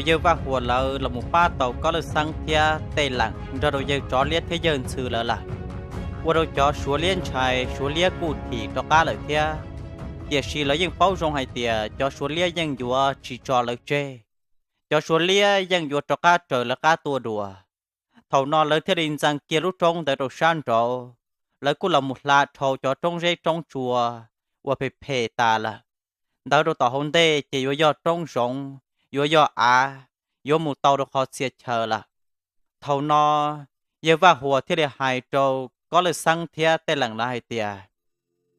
yawg Vaj Huas lawv los mus pab tau Kob Lwj Xeeb thiab Tej Leem nrog rau yawg Tsov Liab thiab yawg Ntxhw lawv lawm, ua rau cov Suav liab ntshai, Suav liab kuj thim rov qab lawm thiab. Tiam sis lawv yeej paub zoo hais tias cov Suav liab yeej yuav tsis tso lawv tseg, cov Suav liab yeej yuav rov qab raws lawv qab tuaj dua. Thaum no lawv thiaj li ntxeev kiag lub roob ntawd rau sab nraud, lawv kuj los mus hla dhau cov roob zeb roob tsua uas phem phem tas lawm ntawd rau tom hauv ntej ces yuav yog roob zoov, yuav yog av, yuav mus tau rau qhov txhia chaw lawm. Thaum no yawg Vaj Huas thiaj li hais rau Kob Lwj Xeeb thiab Tej Leem lawv hais tias,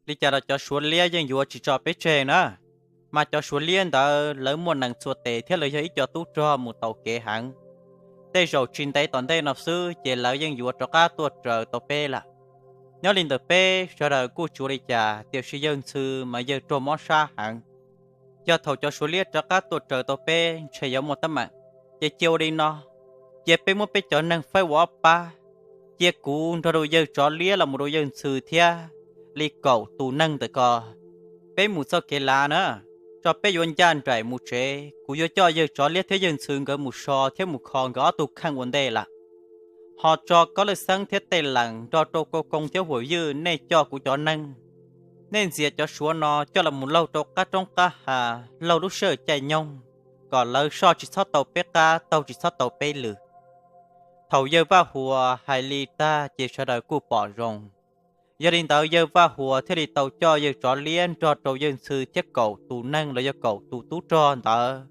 li cas los cov Suav liab yeej yuav tsis tso peb tseg na, mas cov Suav liab ntawd lawv muaj nees txhua tes thiab lawv yog ib co tub rog mus taus kev heev. Tej zaum tsis ntev tom ntej no xwb ces lawv yeej yuav rov qab tuaj raws tau peb lawm. Nyob li ntawm peb sawv daws kuj tsis ua li cas, tiam sis yawg Ntxhw mas yawg raug mob sab heev. Yog thaum cov Suav liab rov qab tuaj raws tau peb ntshe yuav muaj teeb meem, ces cia ua li no, cia peb muab peb cov neeg faib ua ob pab, cia kuv nrog rau yawg Tsov Liab los mus rau yawg Ntxhw thiab li kaum tus neeg ntawm ko, peb mus txoj kev lav na, tso peb yuav ncaj nraim mus tsev. Kuv yuav coj yawg Tsov Liab thiab yawg Ntxhw nkawd mus so thiab mus kho nkawd ob tug kheej ua ntej lawm. Ho tso Kob Lwj Xeeb thiab Tej Leem nrog rau Kau Koo thiab Huam Ywj nej coj kuv cov neeg, nej ntxias cov Suav no coj los mus laug rau qab roob qab hav laug lub sij hawm caij nyoog, kom lawv soj tsis txhob tau peb qab, taug tsis txhob tau peb lw. Thaum yawg Vaj Huas hais li tag ces sawv daws kuj pom zoo. Yog li ntawd yawg Vaj Huas thiaj li tau coj yawg Tsov Liab nrog rau yawg Ntxhw thiab kaum tus neeg los yog kaum tus tub rog ntawd,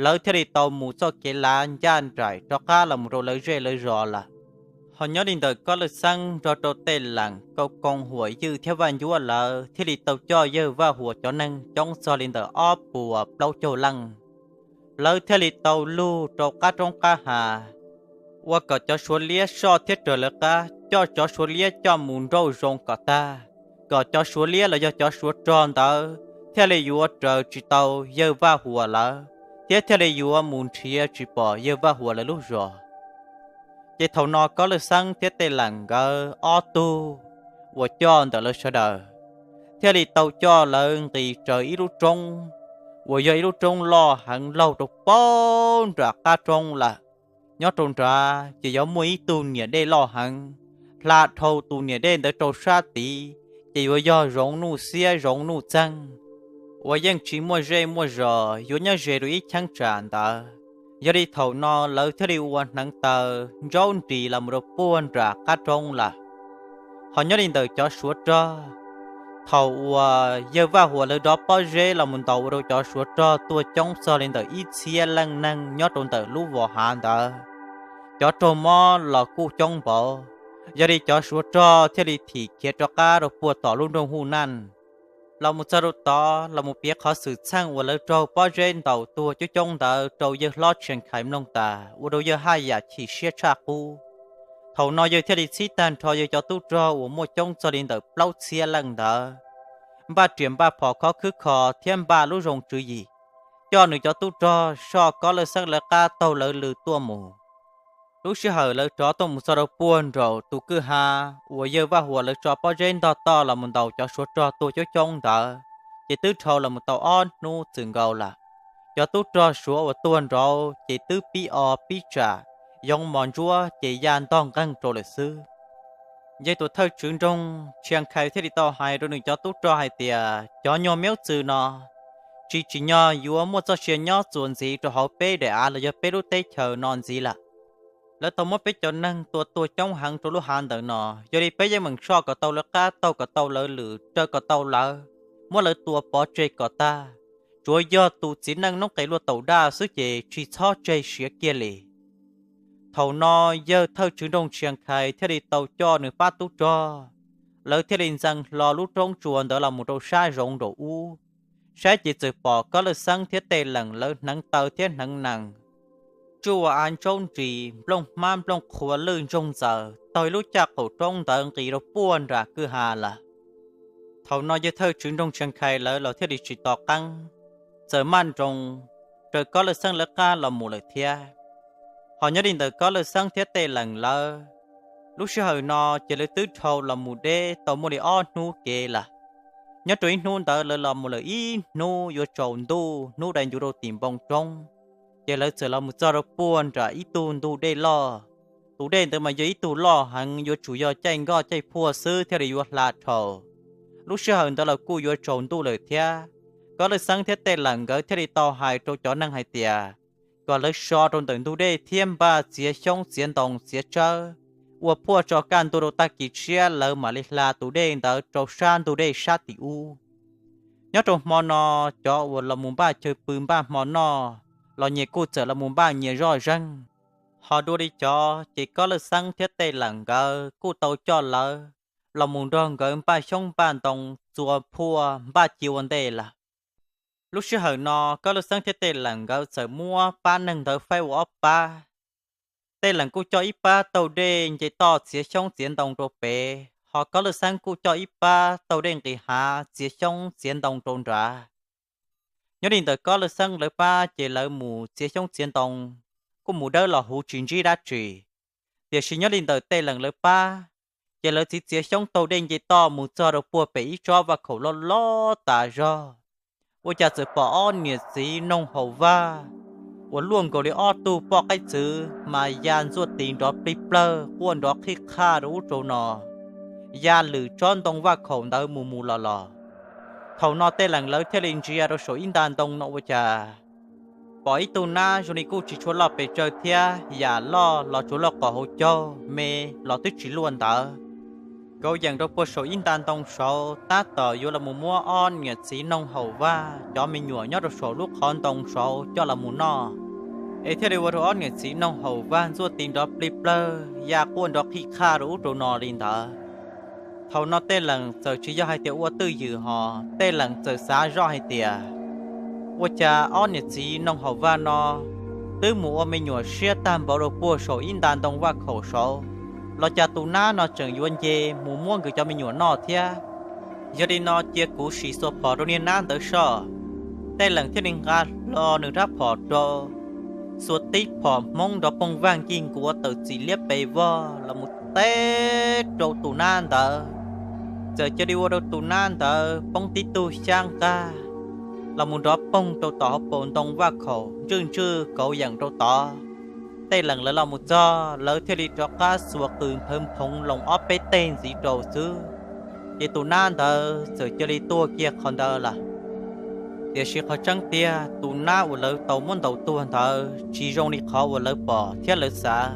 lawv thiaj li tau mus txoj kev lav ncaj nraim rov qab los mus rau lawv zej lawv zos lawm. Ho nyob li ntawm Kob Lwj Xeeb nrog rau Tej Leem, Kau Koo, Huam Ywj thiab Vaj Ncuab lawv thiaj li tau coj yawg Vaj Huas cov neeg coob txog li ntawm ob puas plaub caug leej. Lawv thiaj li tau lug rau qab roob qab hav, ua kom cov Suav liab soj thiab raws lawv qab, coj cov Suav liab coj mus nrauj zoo kom tag, kom cov Suav liab los yog cov Suav rog ntawd thiaj li yuav raws tsis tau yawg Vaj Huas lawv, thiab thiaj li yuav mus nrhiav tsis pom yawg Vaj Huas lawv lub zos. Ces thaum no Kob Lwj Xeeb thiab Tej Leem nkawd ob tug uas coj ntawm lawv sawv daws thiaj li tau coj lawv nqis raws ib lub roob uas yog ib lub roob loj heev laug rau paub nram qab roob lawm. Nyob rau nrad ces yuav muaj ib tug niam dej loj heev, hla dhau tus niam dej ntawd rau sab tid ces yuav yog zoov nuj xiab zoov nuj txeeg uas yeej tsis muaj zej muaj zos, yuav nyob ze rau ib cheeb tsam ntawd. Yog li thaum no lawv thiaj li ua hneev taw ntsaub nris los mus rau puag nram qab roob lawm. Ho nyob li ntawm cov Suav rog, thaum uas yawg Vaj Huas lawv dov pob zeb los mus ntaus ua rau cov Suav rog tuaj coob txog li ntawm ib txhiab leej neeg nyob rau ntawm lub vos hav ntawd, cov raug mob los kuj coob npaum. Yog li cov Suav rog thiaj li thim khiav rov qab rau puag tom lub nroog Huj Naj, los mus txog rau tod los mus piav qhov xwm txheej uas lawv raug pob zeb ntaus tuag coob coob ntawd rau yawg hlob Tshias Khais mloog tas, ua rau yawg haj yam chim siab tshaj qub. Thaum no yawg thiaj li txhib tag nrho yawg cov tub rog uas muaj coob txog li ntawm plaub txhiab leej ntawd, npaj riam npaj phom khov khwb kho thiab npaj lub zoo tswv yim, coj nws cov tub rog soj Kob Lwj Xeeb lawv qab taug lawv lw tuaj mus. Lub sij hawm lawv rov tuaj mus txog rau puag nraum tus kwj ha uas yawg Vaj Huas lawv tso pob zeb ntog toj los mus ntaus cov Suav rog tuag coob coob ntawd, ces twb dhau los mus tau ob hnub txwm nkaus lawm. Cov tub rog Suav uas tuag nraud ces twb pib o pib tsam, yoov mos ntsuab ces ya ntog nqeeg rau lawm xwb. Yawg tus thawj tswv nroog Tshias Khais thiaj li tau hais rau nws cov tub rog hais tias, cov nyuag miaub txwv no tsis tsim nyog yuav muaj txoj sia nyob txuas ntxiv rau hauv peb daim av los yog peb lub teb chaws no ntxiv lawm. Lawv tau muab peb cov neeg tua tuag coob heev rau lub hav ntawd no, yog li peb yeej meem soj kom tau lawv qab, taug kom tau lawv lwm, raws kom tau lawv, muab lawv tua pov tseg kom tag. Tsuav yog tus txiv neej noob qes luaj taum daj xwb ces tsis txhob tseg siav kiag li. Thaum no yawg thawj tswv nroog Tshias Khais thiaj li tau coj nws pab tub rog, lawv thiaj li ntxeev hlo lub roob tsua ntawd los mus rau sab zoov nraum ub. Saib ces txawm pom Kob Lwj Xeeb thiab Tej Leem lawv hneev taw thiab hneev nees, tsuj ua av ntsaub nris, nplooj hmab nplooj qhuav lwj ntsoog ntxaws taug ib lub caj qaum roob ntawd nqis rau puag nram kwj ha lawm. Thaum no yawg thawj tswv nroog Tshias Khais lawv los thiaj li tsis to qeeb, txawm maj nroos raws Kob Lwj Xeeb lawv qab los mus lawm thiab. Ho nyob li ntawm Kob Lwj Xeeb thiab Tej Leem lawv, lub sij hawm no ces lawv twb dhau los mus deb tau muaj li ob hnub kev lawm. Nyob rau ib hnub ntawd lawv los mus lawm ib hnub yuav tsaus ntuj, hnub dai ncuv rau tim npoo roob, ces lawv txawm los mus txog rau puag nram ib tug ntug dej loj. Tus dej ntawd mas yog ib tug loj heev, yuav tsum yog caij nkoj caij phuaj xwb thiaj li yuav hla dhau. Lub sij hawm ntawd los kuj yuav tsaus ntuj lawm thiab. Kob Lwj Xeeb thiab Tej Leem nkawd thiaj li tau hais rau cov neeg hais tias kom lawv so rau ntawm ntug dej thiab npaj txiav xyoob txiav ntoo txiav tsawb, ua phuaj tso kaj ntug rau tag kis tshiab lawv mam li hla tus dej ntawd rau sab ntug dej sab tim ub. Nyob rau hmo no, cov uas los mus npaj chaw pw npaj hmo noj los nyias kuj txawm los mus npaj nyias zoj zeeg. Ho dua li cov ces Kob Lwj Xeeb thiab Tej Leem nkawd kuj tau coj lawv los mus nrog nkawd npaj xyoob npaj ntoo txua phuaj npaj cia ua ntej lawm. Lub sij hawm no Kob Lwj Xeeb thiab Tej Leem nkawd txawm muab pab neeg ntawd faib ua ob pab. Tej Leem kuj coj ib pab taug dej nce toj txiav xyoob txiav ntoo rau pem, ho Kob Lwj Xeeb kuj coj ib pab taug dej nqis hav txiav xyoob txiav ntoo rau nrad. Nyob li ntawm Kob Lwj Xeeb lawv pab ces lawv mus txiav xyoob txiav ntoo kuj mus dawb los huv tsis ntsib dab tsi. Tiam sis nyob li ntawm Tej Leem lawv pab, ces lawv txiav txiav xyoob taug dej nce toj mus txog rau puag pem ib tsob vaj khaum loj loj tas zog, ua cas txawm pom ob niam txiv noog haus vaj uas luaj nkaus li ob tug poj qaib txwv mas ya ntxuaj tis nrov plig plawg quaj nrov qhij qhaj rau ub rau no, ya lwm tsob ntoo vaj khaum ntawd mus mus los los. Thaum no Tej Leem lawv thiaj li ntsia rau saum ib nta ntoo no ua cas pom ib tug nab zoo li kuj tsis tshua loj pes tsawg thiab, yam loj los tsuas loj qhov hauv caug me los twb tsis luaj ntawd. Kauv yeem rau puag saum ib nta ntoo saud tab tom yuav los mus muab ob niam txiv noog haus vaj cov me nyuam nyob rau saum lub qhov ntoo saud coj los mus noj, es thiaj li ua rau ob niam txiv noog haus vaj ntxuaj tis nrov plig plawg ya quaj nrov qhij qhaj rau ub rau no li ntawd. Thaum no Tej Leem txawm tsis yog hais tias ua twj ywm hos Tej Leem txawm xav zoj hais tias, ua cas ob niam txiv noog haus vaj no twb mus ua me nyuam siab tag npaum rau puag saum ib nta ntoo vaj khaum saud, los cas tus nab no tseem yuav nce mus muab nkawd cov me nyuam noj thiab? Yog li no cia kuv sim xuas phom rau niag nab ntawd soj. Tej Leem thiaj li nqa hlo nws rab phom rau, xuas tib phom hmoob nrov poog vag nkig nkuav tawm txim liab pes vog los mus teb rau tus nab ntawd. Txawm cia li ua rau tus nab ntawd poob tib tug xyab nqag los mus nrov poog rau tom hauv paus ntoo vaj khaum ntswj ntswj kauv yeem rau tod. Tej Leem lawv los mus txog lawv thiaj li rov qab xuas qws nphawv nphoov loos ob peb teg ntxiv rau xwb, ces tus nab ntawd txawm cia li tuag kiag qhov ntawd lawm. Tiam sis qhov tseeb tiag tus nab uas lawv tau muab ntaus tuag ntawd tsis zoo li qhov uas lawv pom thiab lawv xav.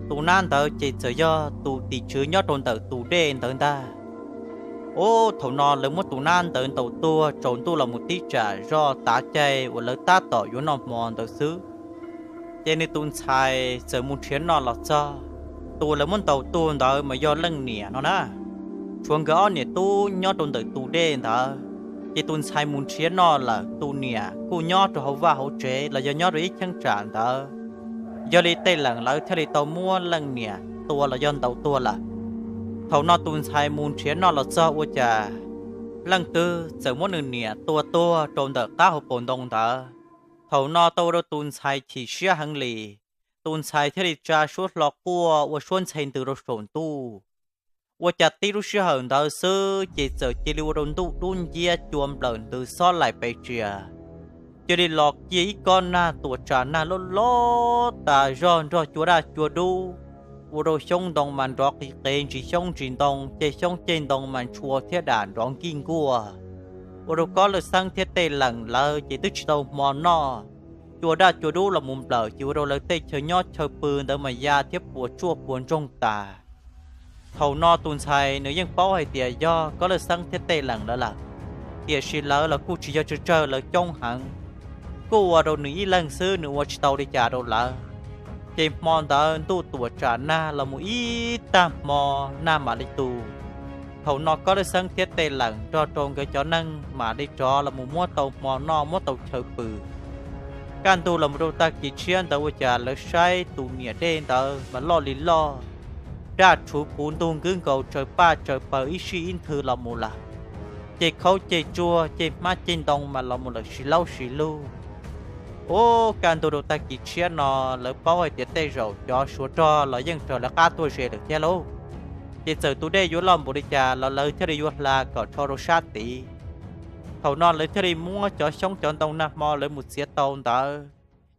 Tus nab ntawd ces txawm yog tus tim tswv nyob rau ntawm tus dej ntawd ntag. Ub, thaum no lawv muab tus nab ntawd ntaus tuag tsaus ntuj los mus tib tsam zoj tav caij uas lawv tab tom yuav noj hmo ntawd xwb, ces nws tus ntxhais txawm mus nrhiav noj los txog. Tus uas lawv muab ntaus tuag ntawd mas yog leej niam no na. Tshuav nkawd ob niam tub nyob rau ntawm tus dej ntawd, ces tus ntxhais mus nrhiav noj lawm, tus niam kuj nyob rau hauv vaj hauv tsev los yog nyob rau ib cheeb tsam ntawd. Yog li Tej Leem lawv thiaj li tau muab leej niam tua los yog ntaus tuag lawm. Thaum no tus ntxhais mus nrhiav noj los txog ua cas leej twg txawm muab nws niam tua tuag rau ntawm qab hauv paus ntoo ntawd. Thaum no tau ua rau tus ntxhais chim siab heev li, tus ntxhais thiaj li tsa suab hlo quaj ua suab ntxhe ntws rau saum ntuj. Ua cas tib lub sij hawm ntawd xwb ces txawm cia li ua rau ntuj dub nciab cua nplawm ntws xob laim pes tsias, cia li los kiag ib kob nag tuam tsam nag loj loj tas zog nrog cua daj cua dub, ua rau xyoob ntoo mas nrov qis qev ntsis xyoob ntsis ntoo, ceg xyoob ceg ntoo mas ntshua thiab dam nrov nkij nkuaj. Ua rau Kob Lwj Xeeb thiab Tej Leem lawv ces twb tsis tau hmo noj, cua daj cua dub los mus nplawm ces ua rau lawv tej chaw nyob chaw pw ntawd mas ya thiab puas tsuaj puas ntsoog tas. Thaum no tus ntxhais nws yeej paub hais tias yog Kob Lwj Xeeb thiab Tej Leem lawv lawm, tiam sis lawv los kuj tsis yog tsawg tsawg, lawv coob heev, kuj ua rau nws ib leeg xwb nws ua tsis tau li cas rau lawv. Ces hmo ntawd ntuj tuam tsam nag los mus ib tag hmo nag mam li tu. Thaum no Kob Lwj Xeeb thiab Tej Leem nrog rau nkawd cov neeg mam li rov los mus muab tau hmo noj muab tau chaw pw. Kaj ntug los mus rau tag kis tshiab ntawd ua cas lawv saib tus niam dej ntawd mas loj li loj, daj rhuv puv ntug nkawd nkaus tsaws paj tsaws pawg ib sij ib nthwv los mus lawm. Ceg khaub ceg tsuag ceg hmab ceg ntoo mas los mus lawm si laub si lug. Ub, kaj ntug rau tag kis tshiab no lawv paub hais tias tej zaum cov Suav rog los yeej raws lawv qab tuaj ze lawm thiab lauj. Ces txawm tus dej yuav loj npaum li cas los lawv thiaj li yuav hla kom rho rau sab tid. Thaum no lawv thiaj li muab cov xyoob cov ntoo nag hmo lawv mus txiav tau ntawd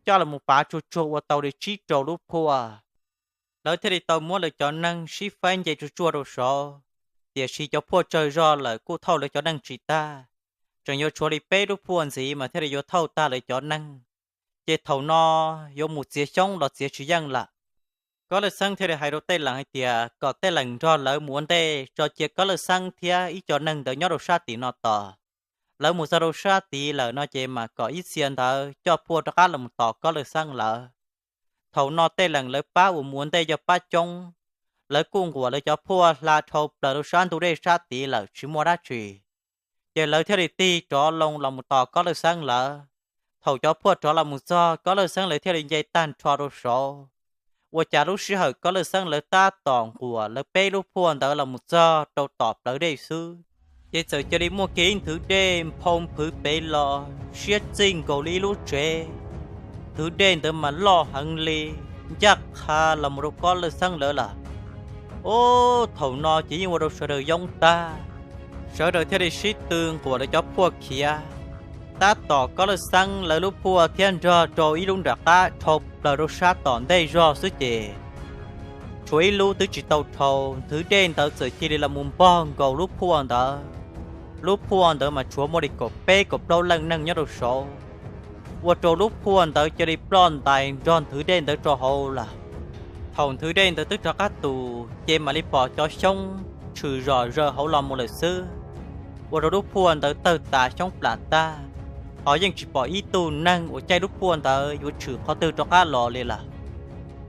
coj los mus pav tsuag tsuag ua tau li tsib rau lub phuaj. Lawv thiaj li tau muab lawv cov neeg sib faib nce tsuag tsuag rau saud, tiam sis cov phuaj tsawg zog lawm kuj thauj lawv cov neeg tsis tag, tseem yuav tshuav li peb lub phuaj ntxiv mas thiaj li yuav thauj tag lawv cov neeg. Ces thaum no yuav mus txiav xyoob los txiav tsis yeej lawm. Kob Lawj Xeeb thiaj li hais rau Tej Leem hais tias kom Tej Leem nrog lawv mus ua ntej tso, cia Kob Lawj Xeeb thiab ib co neeg ntawd nyob rau sab tim no tos. Lawv mus txog rau sab tid lawm no ces mas kom ib txhia ntawd coj phuaj rov qab los mus tos Kob Lawj Xeeb lawv. Thaum no Tej Leem lawv pab uas mus ua ntej yog pab coob, lawv kuj nquam lawv cov phuaj hla dhau plaws rau sab ntug dej sab tid lawm tsis muaj dab tsi. Ces lawv thiaj li tig rov loo los mus tos Kob Lawj Xeeb lawv. Thaum cov phuaj rov los mus txog, Kob Lawj Xeeb lawv thiaj li nce tag nrho rau saud. Ua cas lub sij hawm Kob Lawj Xeeb lawv tab tom nquam lawv peb lub phuaj ntawd los mus txog rau tom plawv dej xwb, ces txawm cia li muaj kiag ib nthwv dej nphau nphwv pem los siab txij nkaus li ib lub tsev. Nthwv dej ntawd mas loj heev li, ncaj qha los mus rau Kob Lawj Xeeb lawv lawm. Ub, thaum no ces yeej ua rau sawv daws yoob tag, sawv daws thiaj li sib tw nquam lawv cov phuaj khiav. Tab tom Kob Lawj Xeeb lawv lub phuaj thiab nrog rau ib lub nram qab dhau plaws rau sab tom ntej zog xwb ces tshuav ib lub twb tsis tau dhau, nthwv dej ntawd txawm cia li los mus npog nkaus lub phuaj ntawd. Lub phuaj ntawd mas tshuav muaj li kaum peb kaum plaub leej neeg nyob rau saud, ua rau lub phuaj ntawd cia li ploj ntais nrog nthwv dej ntawd rau hauv lawm. Thaum nthwv dej ntawd twb rov qab tus ces mam li pom cov xyoob tshwm zom zaws hauv los mus lawm xwb, ua rau lub phuaj ntawd tawg tas xyoob plam tag, ho yeej tsis pom ib tug neeg uas caij lub phuaj ntawd yuav tshwm qhov twg rov qab los li lawm.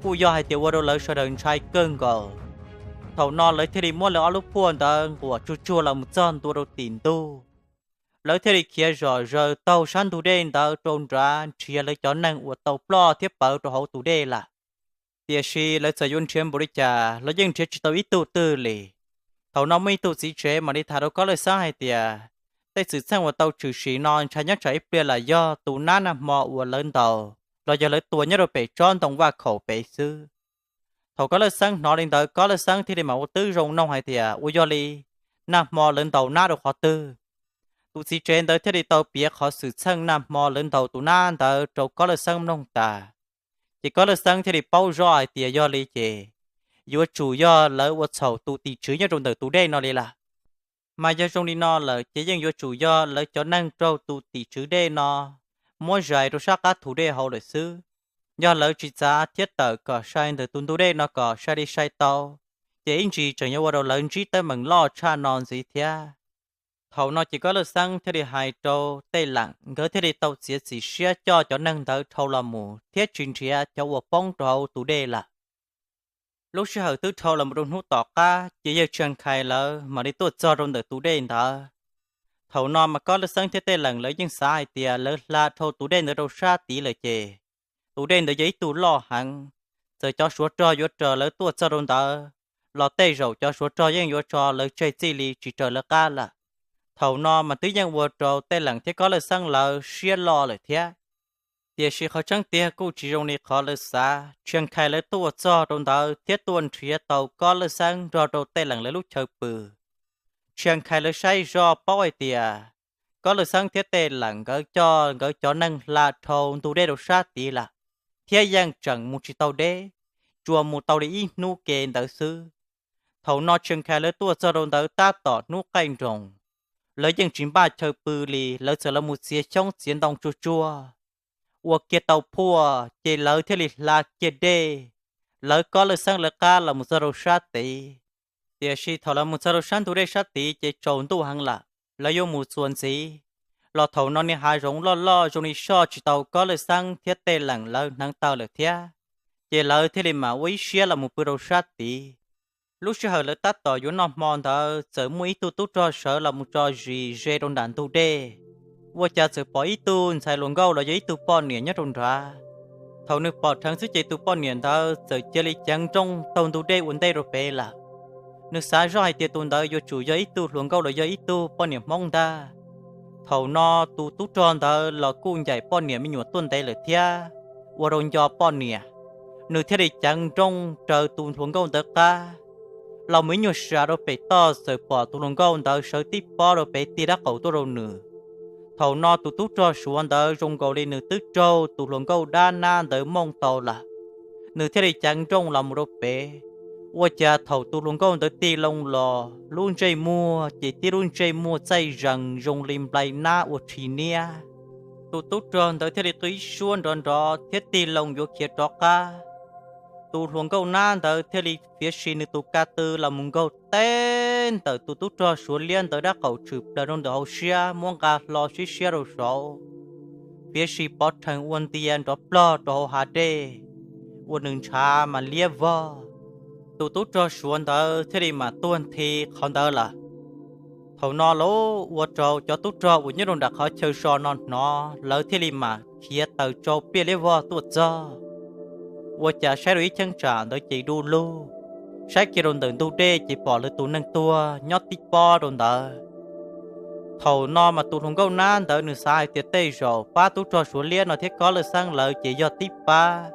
Kuj yog hais tias ua rau lawv sawv daws ntshai kawg nkaus. Thaum no lawv thiaj li muab lawv ob lub phuaj ntawd nquam tsuag tsuag los mus txog ntua rau tim ntug. Lawv thiaj li khiav zom zaws taug sab ntug dej ntawd rau nrad nrhiav lawv cov neeg uas tau ploj thiab pawv rau hauv tus dej lawm. Tiam sis lawv txawm yuav nrhiav npaum li cas los yeej nrhiav tsis tau ib tug twg li. Thaum no muaj ib tug txiv tsev mam li tham rau Kob Lawj Xeeb hais tias, tej xwm txheej uas tau tshwm sim no ntshai nyob tsam ib pliag lam yog tus nab nag hmo uas lawv ntaus los yog lawv tua nyob rau pem tsob ntoo vaj khaum pem xwb. Thaum Kob Lawj Xeeb hnov li ntawd, Kob Lawj Xeeb thiaj li mam ua tib zoo noog hais tias ua yog li nag hmo lawv ntaus nab rau qhov twg. Tus txiv tsev ntawd thiaj li tau piav qhov xwm txheej nag hmo lawv ntaus tus nab ntawd rau Kob Lawj Xeeb mloog tas. Ces Kob Lawj Xeeb thiaj li paub zoj hais tias yog li ces yuav tsum yog lawv ua txhaum tus tim tswv nyob rau ntawm tus dej no li lawm. Mas yog zoo li no lawm ces yeej yuav tsum yog lawv cov neeg raug tus tim tswv dej no muab zais rau sab qab thu dej hauv lawm xwb. Yog lawv tsis txav thiab tawm kom sai ntawm tus ntug dej no kom sai li sai tau, ces ib ntsis tseem yuav ua rau lawv ntsib teeb meem loj tshaj no ntxiv thiab. Thaum no ces Kob Lawj Xeeb thiaj li hais rau Tej Leem, nkawd thiaj li tau txiav txim siab coj cov neeg ntawd dhau los mus thiab tsis nrhiav cov uas poob rau hauv tus dej lawm. Lub sij hawm twb dhau los mus rau hnub tom qab ces yawg Tshia Nkhais lawv mam li tuaj txog rau ntawm tus dej ntawd. Thaum no mas Kob Lawj Xeeb thiab Tej Leem lawv yeej xav hais tias lawv hla dhau tus dej ntawd rau sab tid lawm ces tus dej ntawd yog ib tug loj heev, txawm cov suav rog yuav raws lawv tuaj txog rau ntawd los tej zaum cov suav rog yeej yuav tso lawv tseg txij li tsis raws lawv qab lawm. Thaum no mas twb yeej ua rau Tej Leem thiab Kob Lawj Xeeb lawv siab loj lawm thiab. Tiam sis qhov tseeb tiag kuj tsis zoo li qhov lawv xav. Tshia Nkhais lawv tuaj txog rau ntawd thiab tuaj nrhiav tau Kob Lawj Xeeb nrog rau Tej Leem lawv lub chaw pw. Tshia Nkhais lawv saib zoj paub hais tias Kob Lawj Xeeb thiab Tej Leem nkawd coj nkawd cov neeg hla dhau ntug dej rau sab tid lawm, thiab yeej tseem mus tsis tau deb, tsuas mus tau li ib hnub ke ntawd xwb. Thaum no Tshia Nkhais lawv tuaj txog rau ntawd tab tom hnub qaij nroos, lawv yeej tsis npaj chaw pw li, lawv txawm los mus txiav xyoob txiav ntoo tsuag tsuag, ua kiag tau phuaj ces lawv thiaj li hla kiag dej, lawv Kob Lawj Xeeb lawv qab los mus txog rau sab tid. Tiam sis thaum lawv mus txog rau sab ntug dej sab tid ces tsaus ntuj heev lawm, lawv yuav mus txuas ntxiv, los thaum no niag hav zoov loj loj zoo li soj tsis tau Kob Lawj Xeeb thiab Tej Leem lawv hneev taw lawm thiab, ces lawv thiaj li mam ua ib siab los mus pw rau sab tid. Lub sij hawm lawv tab tom yuav noj hmo ntawd txawm muaj ib tug tub rog sawv los mus tso zis ze rau nram ntug dej. Ua cas txawm pom ib tug ntxhais hluas nkauj los yog ib tug poj niam nyob rau nrad. Thaum nws pom dheev xwb ces tus poj niam ntawd txawm cia li ceev nrooj taug ntug dej ua ntej rau pem lawm. Nws xav zoj hais tias tus ntawd yuav tsum yog ib tug hluas nkauj los yog ib tug poj niam Hmoob ntag. Thaum no tus tub rog ntawd los kuj ncaim poj niam me nyuam tuaj ntev lawm thiab, ua rau nco poj niam, nws thiaj li ceev nrooj raws tus hluas nkauj ntawd qab, los mus ib nyuag sas rau pem toj txawm pom tus hluas nkauj ntawd sawv tib pob rau pem tig dab qaum tuaj rau nws. Thaum no tus tub rog Suav ntawd zoo nkaus li nws twb raug tus hluas nkauj dab nab ntawd mooj tau lawm, nws thiaj li ceev nrooj los mus rau pem. Ua cas thaum tus hluas nkauj ntawd tig loo los lub ntsej muag ces tib lub ntsej muag txaij zees zoo li nplai nab ua rhi niab. Tus tub rog ntawd thiaj li qw ib suab nrov nrov thiab tig loo yuav khiav rov qab. Tus hluas nkauj nab ntawd thiaj li fiav si nws tus ka tw los mus nkaug teb ntawm tus tub rog Suav liab ntawd dab qaum tshwm plaws rau ntawm hauv siab muab nqa hlo siab siab rau saud, fiav si pov rhees ua ntia nrov plog rau hauv hav dej, ua nws ntshav mas liab vog. Tus tub rog Suav ntawd thiaj li mam tuag nthi qhov ntawd lawm. Thaum no los ua rau cov tub rog uas nyob rau nram qhov chaw so no hnov, lawv thiaj li mam khiav taws tsau pliaj liab vog tuaj txog. Ua cas saib rau ib cheeb tsam ntawd ces du lug, saib kiag rau ntawm ntug dej ces pom lawv tus neeg tuag nyob tib pob rau ntawd. Thaum no mas tus hluas nkauj nab ntawd nws xav hais tias tej zaum pab tub rog Suav liab no thiab Kob Lawj Xeeb lawv ces yog tib pab,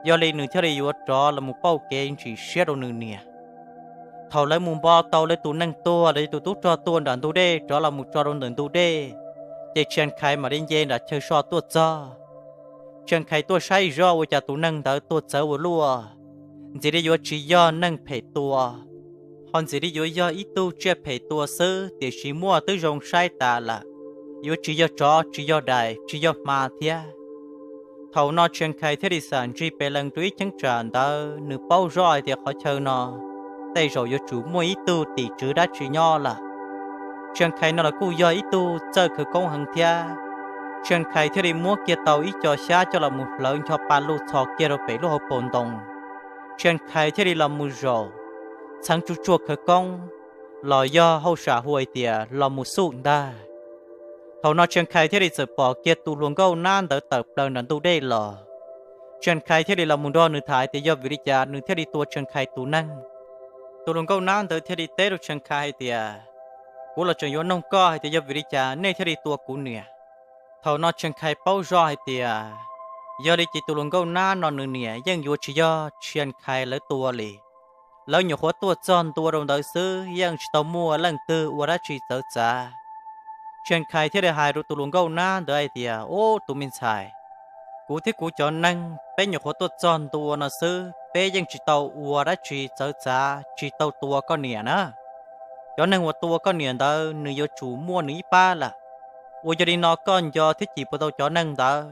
yog li nws thiaj li yuav rov los mus pauj kev ntsim siab rau nws niam. Thaum lawv mus npo tau lawv tus neeg tuag los yog tus tub rog tuag nram ntug dej rov los mus tso rau ntawm ntug dej, ces Tshias Khais mam li nce nram chaw so tuaj txog. Tshias Khais tuaj saib zoj ua cas tus neeg ntawd tuag txawv ua luaj, ntxim li yuav tsis yog neeg phem tua, ho ntxim li yuav yog ib tug tsiaj phem tua xwb, tiam sis muaj twb zoo saib tas lawm, yuav tsis yog tsov tsis yog dais tsis yog hma thiab. Thaum no Tshias Khais thiaj li xam ntsig pes lees rau ib cheeb tsam ntawd, nws paub zoj hais tias qhov chaw no tej zaum yuav tsum muaj ib tug tim tswv dab tsi nyob lawm. Tshias Khais no los kuj yog ib tug txawj khawv koob heev thiab. Tshias Khais thiaj li muab kiag tau ib co xyab coj los mus hlawv ncho pa lug txhos kiag rau pem lub hauv paus ntoo. Tshias Khais thiaj li los mus zaum, txheev tsuj tsuag khawv koob, los yog hauj sam hu hais tias los mus xuj ntag. Thaum no Tshias Khais thiaj li txawm pom kiag tus hluas nkauj nab ntawd tawm plaws nram ntug dej los. Tshias Khais thiaj li los mus nrog nws tham hais tias yog vim li cas nws thiaj li tua Tshias Khais tus neeg. Tus hluas nkauj nab ntawd thiaj li teb rau Tshias Khais hais tias, kuv los tseem yuav noog koj hais tias yog vim li cas nej thiaj li tua kuv niam. Thaum no Tshias Khais paub zoj hais tias, yog li ces tus hluas nkauj nab no nws niam yeej yuav tsis yog Tshias Khais lawv tua li. Lawv nyuam qhuav tuaj txog ntua rau ntawd xwb, yeej tsis tau muaj leej twg ua dab tsi txawv txav. Tshias Khais thiaj li hais rau tus hluas nkauj nab ntawd hais tias, ub, tus me ntxhais, kuv thiab kuv cov neeg peb nyuam qhuav tuaj txog ntua no xwb, peb yeej tsis tau ua dab tsi txawv txav, tsis tau tua koj niam na. Cov neeg uas tua koj niam ntawd nws yuav tsum muaj nws ib pab lawm. Ua yog li no koj nco thiab cim puas tau cov neeg ntawd,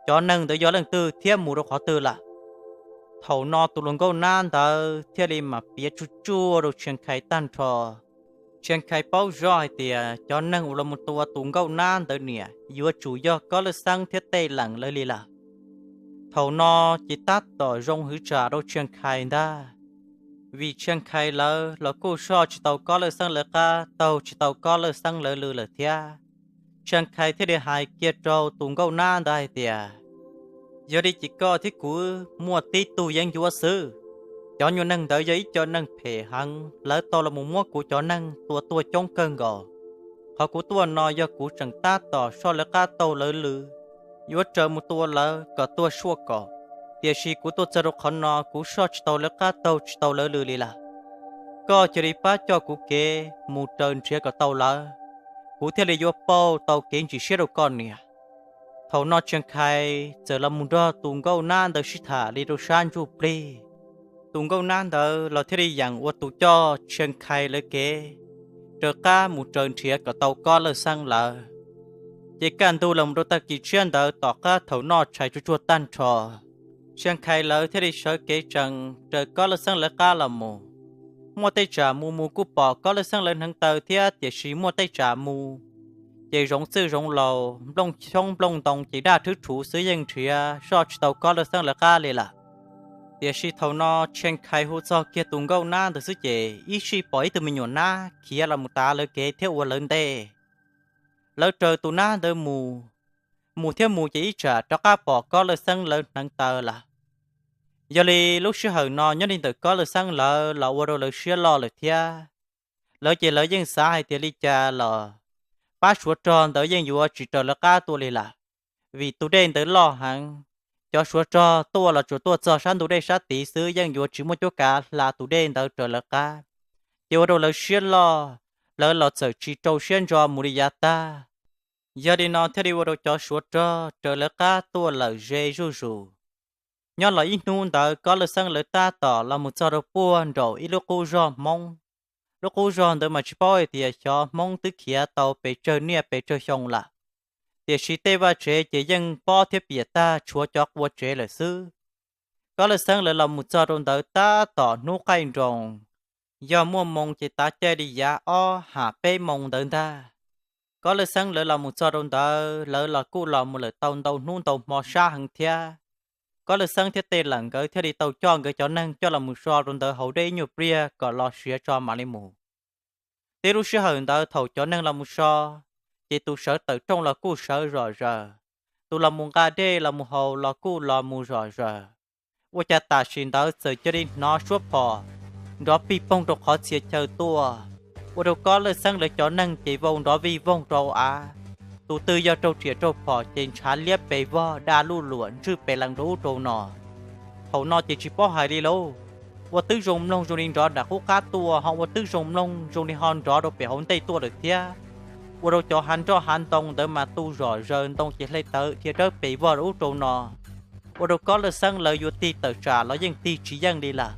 cov neeg ntawd yog leej twg thiab mus rau qhov twg lawm? Thaum no tus hluas nkauj nab ntawd thiaj li mam piav tsuj tsuaj rau Tshias Khais tag nrho. Tshias Khais paub zoj hais tias cov neeg uas los mus tua tus nkauj nab ntawd niam yuav tsum yog Kob Lawj Xeeb thiab Tej Leem lawv li lawm. Thaum no ces tab tom zoo hwv tsam rau Tshias Khais ntag, vim Tshias Khais lawv los kuj soj tsis tau Kob Lawj Xeeb lawv qab, taug tsis tau Kob Lawj Xeeb lawv lw lawm thiab. Tshias Khais thiaj li hais kiag rau tus nkauj nab ntawd hais tias, yog li ces koj thiab kuv muaj tib tug yeeb ncuab xwb. Cov nyuag neeg ntawd yog ib co neeg phem heev, lawv tau los mus muab kuv cov neeg tua tuag coob kawg nkaus. Qhov kuv tuaj no yog kuv tseem tab tom soj lawv qab taug lawv lw, yuav raws mus tua lawv kom tuag suaj kaum. Tiam sis kuv tuaj txog rau qhov no kuv soj tsis tau lawv qab, taug tsis tau lawv lw li lawm. Koj cia li pab coj kuv kev mus raws nrhiav kom tau lawv, kuv thiaj li yuav pauj tau kev ntsim siab rau koj niam. Thaum no Tshias Khais txawm los mus nrog tus nkauj nab ntawd sib tham li rau sab ntsuj plig. Tus nkauj nab ntawd los thiaj li yeem ua tus coj Tshias Khais lawv kev raws qab mus raws nrhiav kom tau Kob Lawj Xeeb lawv. Ces kaj ntug los mus rau tag kis tshiab ntawd tom qab thaum noj tshais tsuag tsuag tag nrho, Tshias Khais lawv thiaj li sawv kev tsees raws Kob Lawj Xeeb lawv qab los mus. Muaj tej tsam mus mus kuj pom Kob Lawj Xeeb lawv hneev taw thiab, tiam sis muaj tej tsam mus ces zoov txwj zoov laus, nplooj xyoob nplooj ntoo ces daj rhwb rhuv xwb, yeej nrhiav soj tsis tau Kob Lawj Xeeb lawv qab li lawm. Tiam sis thaum no Tshias Khais hu txog kiag tus nkauj nab ntawd xwb ces ib sij pom ib tug me nyuam nab khiav los mus tav lawv kev thiab ua lawv ntej. Lawv raws tus nab ntawd mus, mus thiab mus ces ib tsam rov qab pom Kob Lawj Xeeb lawv hneev taw lawm. Yog li lub sij hawm no nyob li ntawm Kob Lawj Xeeb lawv los ua rau lawv siab loj lawm thiab. Lawv ces lawv yeej xav hais tias li cas los pab suav rog ntawd yeej yuav tsis raws lawv qab tuaj li lawm, vim tus dej ntawd loj heev. Cov suav rog tuaj los tsuas tuaj txog sab ntug dej sab tid xwb, yeej yuav tsis muaj cuab kav hla tus dej ntawd raws lawv qab. Ces ua rau lawv siab loj, lawv los txawm tsis rau siab ntso mus li yav tag. Yog li no thiaj li ua rau cov Suav rog raws lawv qab tuaj lawm ze zuj zus. Nyob los ib hnub ntawd Kob Lawj Xeeb lawv tab tom los mus txog rau puag nraum ib lub qub zog Hmoob. Lub qub zog ntawd mas tsis paub hais tias xyov Hmoob twb khiav tau pes tsawg niaj pes tsawg xyoo lawm, tiam sis tej vaj tsev ces yeej pob thiab piam tag, tshuav cov qua tsev lawm xwb. Kob Lawj Xeeb lawv los mus txog rau ntawd tab tom hnub qaij nroos, yog muaj moo ces tav caij li yav ob ham peb moo ntawd ntag. Kob Lawj Xeeb lawv los mus txog rau ntawd, lawv los kuj los mus lawm tau ntau hnub ntau hmo sab heev thiab. Kob Lawj Xeeb thiab Tej Lawm nkawd thiaj li tau coj nkawd cov neeg coj los mus so rau ntawd hauv dej ib nyuag pliag kom los siav tso mam li mus. Tib lub sij hawm ntawd thaum cov neeg los mus so, ces tus sawv tawm rooj los kuj sawv zom zaws, tus los mus nqa dej los mus haus los kuj los mus zom zaws. Ua cas tam sim ntawd txawm cia li hnov suab phom nrov pig poog rau qhov txhia chaw tuaj, ua rau Kob Lawj Xeeb lawv cov neeg ces vau nrov vij voog rau av. Tus twg yog raug riam raug phom ces ntshav liab pes vog, da luj luam ntswj pes lees rau ub rau no. Thaum no ces tsis paub hais li lauj, ua twb zoo mloog zoo li nrov nram qub qab tuaj, ho ua twb zoo mloog zoo li ho nrov rau pem hauv ntej tuaj lawm thiab. Ua rau cov hav nroj hav ntoo ntawd mas tu zom zaws, ntoo ces hle tawv dhia dawb pes vog rau ub rau no. Ua rau Kob Lawj Xeeb lawv yuav tig tawm tsam los yeej tig tsis yeej li lawm,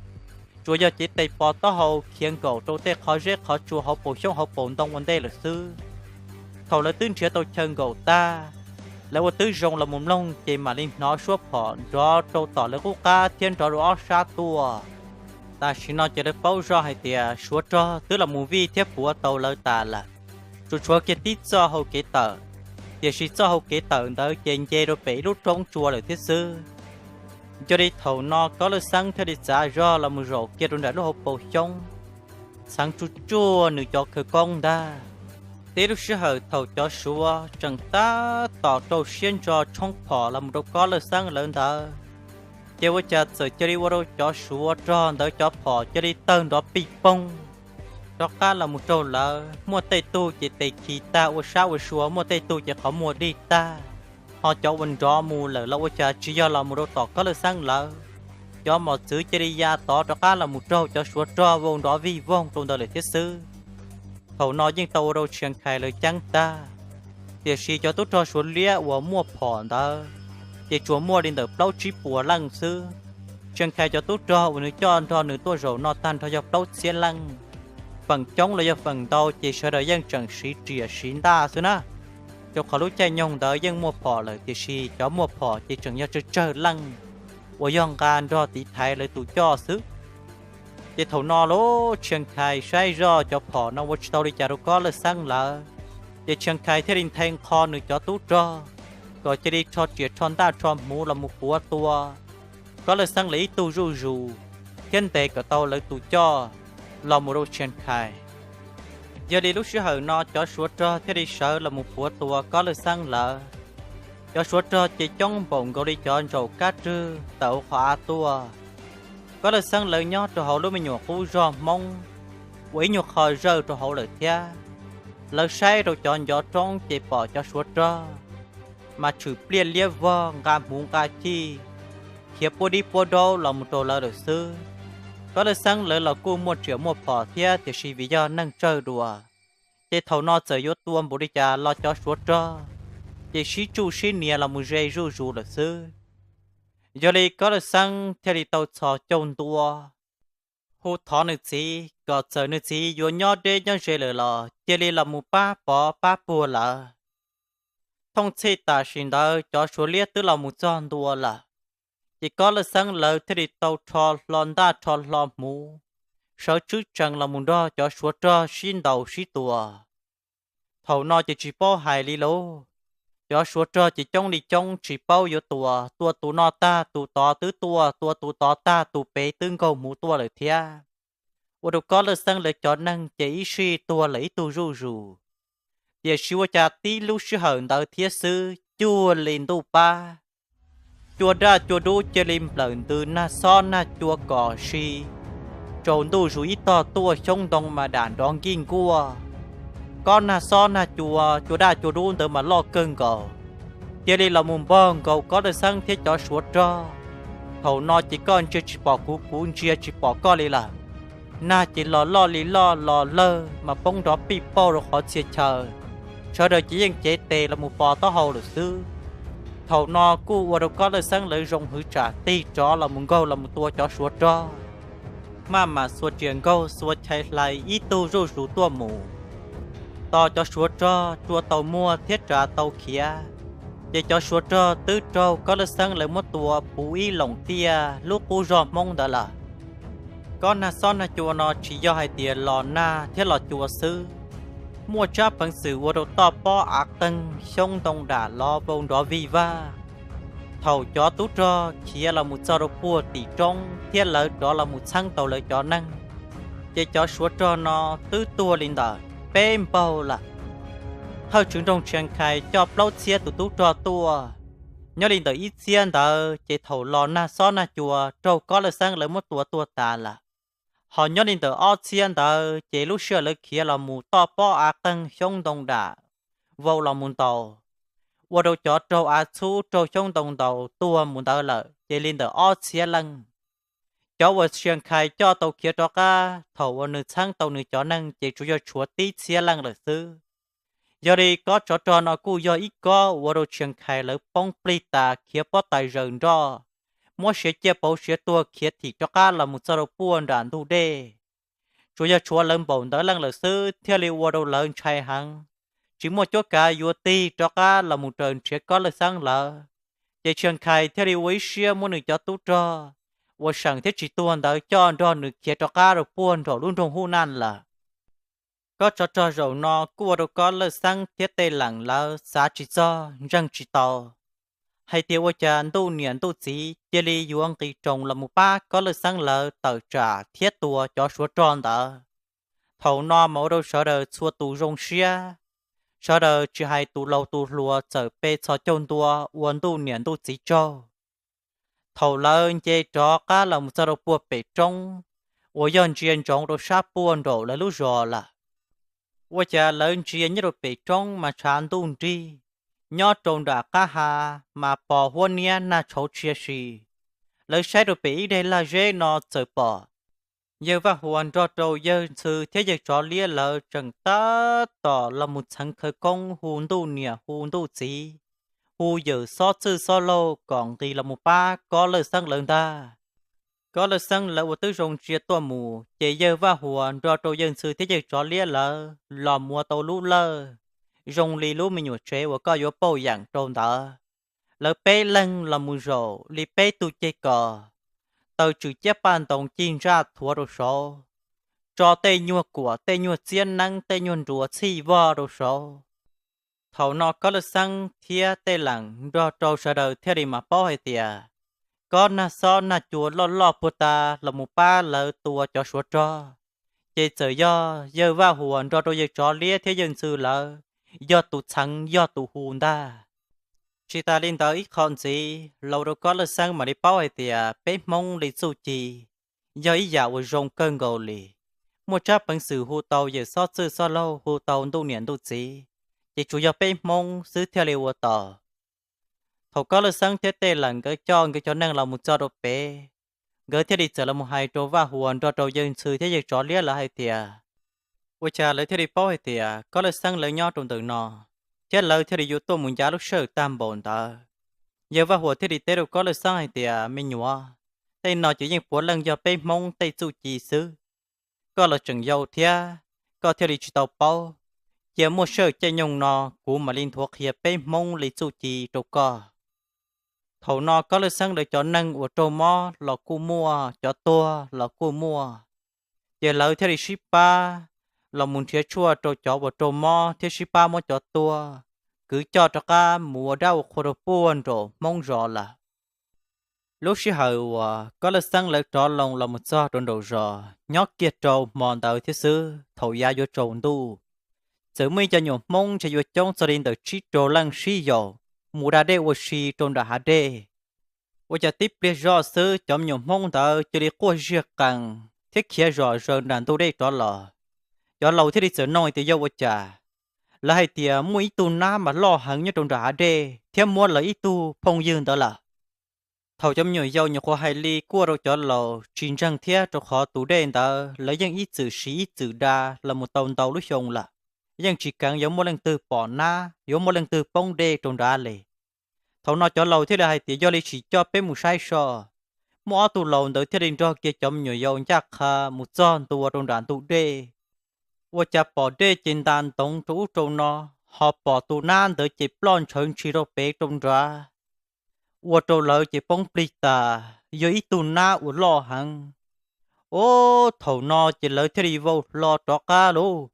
tsuas yog cev tes pos taub hau khiav nkaum rau tej qhov zeb qhov tsua hauv paus xyoob hauv paus ntoo ua ntej lawm xwb. Thaum lawv twb nrhiav tau chaw nkaum tag, lawv ua twb zoo los mus mloog ces mam li hnov suab phom nrov rau tom lawv qub qab thiab nrov rau ob sab tuaj. Tam sim no ces lawv paub zoj hais tias Suav rog twb los mus vij thiab puav tau lawv tas lawm, tsuas tshuav kiag tib txoj hau kev tawm, tiam sis txoj hau kev tawm ntawd ces nce rau pem ib lub roob tsua lawm thiab xwb. Yog li thaum no Kob Lawj Xeeb thiaj li txav zog los mus zaum kiag rau nram lub hauv paus xyoob, txheev tsuj tsuaj nws cov khawv koob ntag. Tib lub sij hawm thaum cov Suav tseem tab tom rau siab ntso tshoob phom los mus rau Kob Lawj Xeeb lawv ntawd, ces ua cas txawm cia li ua rau cov Suav rog ntawd cov phom cia li tawg nrov pig poog rov qab los mus raug lawv. Muaj tej tug ces tes khi tag ua sab ua sua, muaj tej tug ces qhov muag dig tag, ho cov uas nrov mus lawm los ua cas tsis yog los mus rau tom Kob Lawj Xeeb lawv. Cov mos txwv cia li ya tod rov qab los mus raug cov Suav rog vau nrov vij voog rau ntawd lawm thiab xwb. Thaum no yeej tau ua rau Tshia Nkhais lawv ceeb tag, tiam sis cov tub rog Suav liab uas muaj phom ntawd ces tsuas muaj li ntawm plaub tsib puas leej xwb. Tshia Nkhais cov tub rog uas nws coj nrog nws tuaj zaum no tag nrho yog plaub txhiab leej. Feem coob los yog feem ntau ces sawv daws yeej tseem siv riam siv ntaj xwb na, rau qhov lub caij nyoog ntawd yeej muaj phom lawm, tiam sis cov muaj phom ces tseem yog tsawg tsawg leej uas yog nqa nrog tiv thaiv lawv tus coj xwb. Ces thaum no lauj, Tshia Nkhais saib zoj cov phom no ua tsis tau li cas rau Kob Lawj Xeeb lawv, ces Tshia Nkhais thiaj li nthe nqho nws cov tub rog kom cia li rho riam rho ntaj rho hmuv los mus puav tua Kob Lawj Xeeb lawv ib tug zuj zus, thiab ntes kom tau lawv tus coj los mus rau Tshia Nkhais. Yog li lub sij hawm no cov Suav rog thiaj li sawv los mus puav tua Kob Lawj Xeeb lawv. Cov Suav rog ces coob npaum nkaus li cov ntsaum kab rwg tawm hauv qhov av tuaj. Kob Lawj Xeeb lawv nyob rau hauv lub me nyuam qub zog Hmoob uas ib nyuag qho zawj rau hauv lawm thiab. Lawv saib rau cov ncov roob ces pom cov Suav rog mas tshwm pliaj liab vog, nqa hmuv nqa chij, khiav puab dib puab daub los mus rau lawv lawm xwb. Kob Lawj Xeeb lawv los kuj muaj riam muaj phom thiab, tiam sis vim yog neeg tsawg dua, ces thaum no txawm yuav tua npaum li cas los cov Suav rog ces sib tsuj sib nias los mus ze zuj zus lawm xwb. Yog li Kob Lawj Xeeb thiaj li tau txhos caug ntua, hu thov nws txiv kom txawm nws txiv yuav nyob deb nyob ze lawm los cia li los mus pab pov pab puag lawv. Thooj txhij tam sim ntawd cov Suav liab twb los mus txog ntua lawm, ces Kob Lawj Xeeb lawv thiaj li tau rho hlo ntaj rho hlo hmuv, sawv tswb tsees los mus nrog cov Suav rog sib ntaus sib tua. Thaum no ces tsis paub hais li lauj, cov Suav rog ces coob li coob tsis paub yuav tua, tua tus no tag tus tod twb tuaj, tua tus tod tag tus pem twb nkaug hmuv tuaj lawm thiab. Ua rau Kob Lawj Xeeb lawv cov neeg ces ib sij tuag lawm ib tug zuj zus. Tiam sis ua cas tib lub sij hawm ntawd thiab xwb cuag li ntuj pab, cua daj cua dub cia li nplawm ntws nag xob nag cua kom si, tsaus ntuj zus ib tog tuaj xyoob ntoo mas dam nrov nkij nkuaj. Kob nag xob nag cua, cua daj cua dub ntawd mas loj kawg nkaus, cia li los mus npog nkaus Kob Lawj Xeeb thiab cov Suav rog. Thaum no ces koj ntsia tsis pom kuv, kuv ntsia tsis pom koj li lawm. Nag ces los loj li loj, los lawg mas poob nrov pij pauj rau qhov txhia chaw. sawv daws ces yeej cev tes los mus pos taub hau lawm xwb. Thaum no kuj ua rau Kob Lawj Xeeb lawv zoo hwv tsam tig rov los mus nkaug los mus tua cov Suav rog. Maj mam xuas riam nkaug xuas chais hlais ib tug zuj zus tuaj mus, tos cov Suav rog rua tau muag thiab tsav tau khiav, ces cov Suav rog twb raug Kob Lawj Xeeb lawv muab tua puv ib loos tiaj lub qub zog Hmoob ntawd lawm. Kob nag xob nag cua no tsis yog hais tias los nag thiab los cua xwb, muaj tsab peev xwm ua rau toj pob av qeeg xyoob ntoo dam lov vau nrov vij vag. Thaum cov tub rog khiav los mus txog rau puag tim roob thiab lawv rov los mus txheeb tau lawv cov neeg, ces cov Suav rog no twb tuag li ntawm peb npaug lawm. Thawj tswv nroog Tshias Khais coj plaub txhiab tus tub rog tuaj, nyob li ntawm ib txhiab ntawd ces thaum los nag xob nag cua raug Kob Lawj Xeeb lawv muab tua tuag tas lawm. Ho nyob li ntawm ob txhiab ntawd ces lub sij hawm lawv khiav los mus toj pob av qeeg xyoob ntoo dam vau los mus ntaus, ua rau cov raug av txhub raug xyoob ntoo ntaus tuag mus ntawd lawm ces li ntawm ob txhiab leej. Cov uas Tshias Khais coj tau khiav rov qab thaum uas nws txheeb tau nws cov neeg ces tsuas yog tshuav tib txhiab leej lawm xwb. Yog li kob tsov rog no kuj yog ib kob ua rau Tshias Khais lawv poob plig tas khiav pob tais zaws nroj, muab siav ciaj pauv siav tuag khiav thim rov qab los mus txog rau puag nram ntug dej. Tsuas yog tshuav lawv npaum ntawd leej lawm xwb thiaj li ua rau lawv ntshai heev, tsis muaj cuab kav yuav tig rov qab los mus raws nrhiav Kob Lawj Xeeb lawv. Ces Tshias Khais thiaj li ua ib siab muab nws cov tub rog uas seem thiab tsis tuag ntawd coj nrog nws khiav rov qab rau puag nraum lub nroog Hub Naj lawm. Kob tsov rog zaum no kuj ua rau Kob Lawj Xeeb thiab Tej Leem lawv xav tsis txog ntseeg tsis tau hais tias ua cas ntuj niam ntuj txiv cia li yuav nqis roos los mus pab Kob Lawj Xeeb lawv tawm tsam thiab tua cov Suav rog ntawd. Thaum no mas ua rau sawv daws txhua tus zoo siab, sawv daws tsis hais tus laus tus hluas txawm pe txhos caug ntua ua ntuj niam ntuj txiv tsaug. Thaum lawv nce rov qab los mus txog rau puag pem roob uas yog ntsia ntsoov rau sab puag nraum lawv lub zos lawm, ua cas lawv ntsia nyob rau pem roob mas tshav ntuj nrig, nyob rau nram qab ha mas pos huab niab nag tshauv tshia si. Lawv saib rau pem ib daim lag zeb no txawm pom yawg Vaj Huas nrog rau yawg Ntxhw thiab yawg Tsov Liab lawv tseem tab tom los mus txheev khawv koob hu ntuj niam hu ntuj txiv, hu yawm Xob Txwj Xob Laug kom nqis los mus pab Kob Lawj Xeeb lawv ntag. Kob Lawj Xeeb lawv uas twb zoo ntsia tuaj mus ces yawg Vaj Huas nrog rau yawg Ntxhw thiab yawg Tsov Liab lawv los muav tau lub lawj zoo li lub me nyuam tsev uas koj yuav pauj yeem rau ntawd. Lawv peb leeg los mus zaum li peb tug ceg kos, taws tswm ciab paj ntoos cig ntsaj thuav rau saud, tso tej nyuag kuam tej nyuag txiab neeb tej nyuag nruas txhij vog rau saud. Thaum no Kob Lawj Xeeb thiab Tej Leem nrog rau sawv daws thiaj li mam paub hais tias Kob nag xob nag cua loj loj puag ta los mus pab lawv tua cov Suav rog, ces txawm yog yawg Vaj Huas nrog rau yawg Tsov Liab thiab yawg Ntxhw lawv yog tus txheev yog tus hu ntag. Tsis tas li ntawd ib qho ntxiv los rau Kob Lawj Xeeb mam li paub hais tias peb Hmoob li txuj ci yog ib yam uas zoo kawg nkaus li. Muaj tsab peev xwm hu tau yawm Xob Txwj Xob Laug hu tau ntuj niam ntuj txiv, ces tsuas yog peb Hmoob xwb thiaj li ua tau. Thaum Kob Lawj Xeeb thiab Tej Leem nkawd coj nkawd cov neeg los mus txog rau pem, nkawd thiaj li txawm los mus hais rau Vaj Huas nrog rau yawg Ntxhw thiab yawg Tsov Liab lawv hais tias, ua cas lawv thiaj li paub hais tias Kob Lawj Xeeb lawv nyob rau ntawm no, thiab lawv thiaj li yuav tuaj mus ncav lub sij hawm tag npaum ntawd. Yawg Vaj Huas thiaj li teb rau Kob Lawj Xeeb hais tias, me nyuam, tej no ces yeej puav leej yog peb Hmoob tej txuj ci xwb. Koj los tseem yau thiab, koj thiaj li tsis tau paub. Cia muaj sij hawm caij nyoog no kuv mam li nthuav qhia peb Hmoob li txuj ci rau koj. Thaum no Kob Lawj Xeeb lawv cov neeg uas raug mob los kuj muaj, cov tuag los kuj muaj, ces lawv thiaj li sib pab los mus nrhiav tshuaj rau cov uas raug mob thiab sib pab muab cov tuag kwv coj rov qab mus ua dab ua qhua rau puag nraum Hmoob zos lawm. Lub sij hawm uas Kob Lawj Xeeb lawv rov loo los mus txog rau nraum zos nyob kiag rau hmo ntawd thiab xwb, thaum yav yuav tsaus ntuj, txawm muaj ib co nyuam Hmoob ntshe yuav coob txog li ntawm tsib rau leej sib yaum mus da dej ua si rau nram hav dej. Ua cas tib pliag zoj xwb cov me nyuam Hmoob ntawd cia li quaj ziag qees thiab khiav zom zaws nram ntug dej rov los. Cov laus thiaj li txawm nug hais tias yog ua cas, lawv hais tias muaj ib tug nab mas loj heev nyob rau nram hav dej thiab muab lawv ib tug phooj ywg ntawd lawm. Thaum cov me nyuam yaus nyuam qhuav hais li kuj ua rau cov laus tsis ntseeg thiab, rau qhov tus dej ntawd lawv yeej ib txwm siv ib txwm da los mus tau ntau lub xyoo lawm. yeej tsis keev yuav muaj leej twg pom nab, yuav muaj leej twg poob dej rau nrad li. Thaum no cov laus thiaj li hais tias yog li sim coj peb mus saib so. Muaj ob tug laus ntawd thiaj li nrog kiag cov me nyuam yaus ncaj qha mus txog ntua rau nram ntug dej. Ua cas pom dej ces ntas ntoov rau ub rau no, ho pom tus nab ntawd ces ploj ntshaw ntshis rau pem rau nrad, ua rau lawv ces poob plig tas, yog ib tug nab uas loj heev. Ub, thaum no ces lawv thiaj li vau hlo rov qab lauj,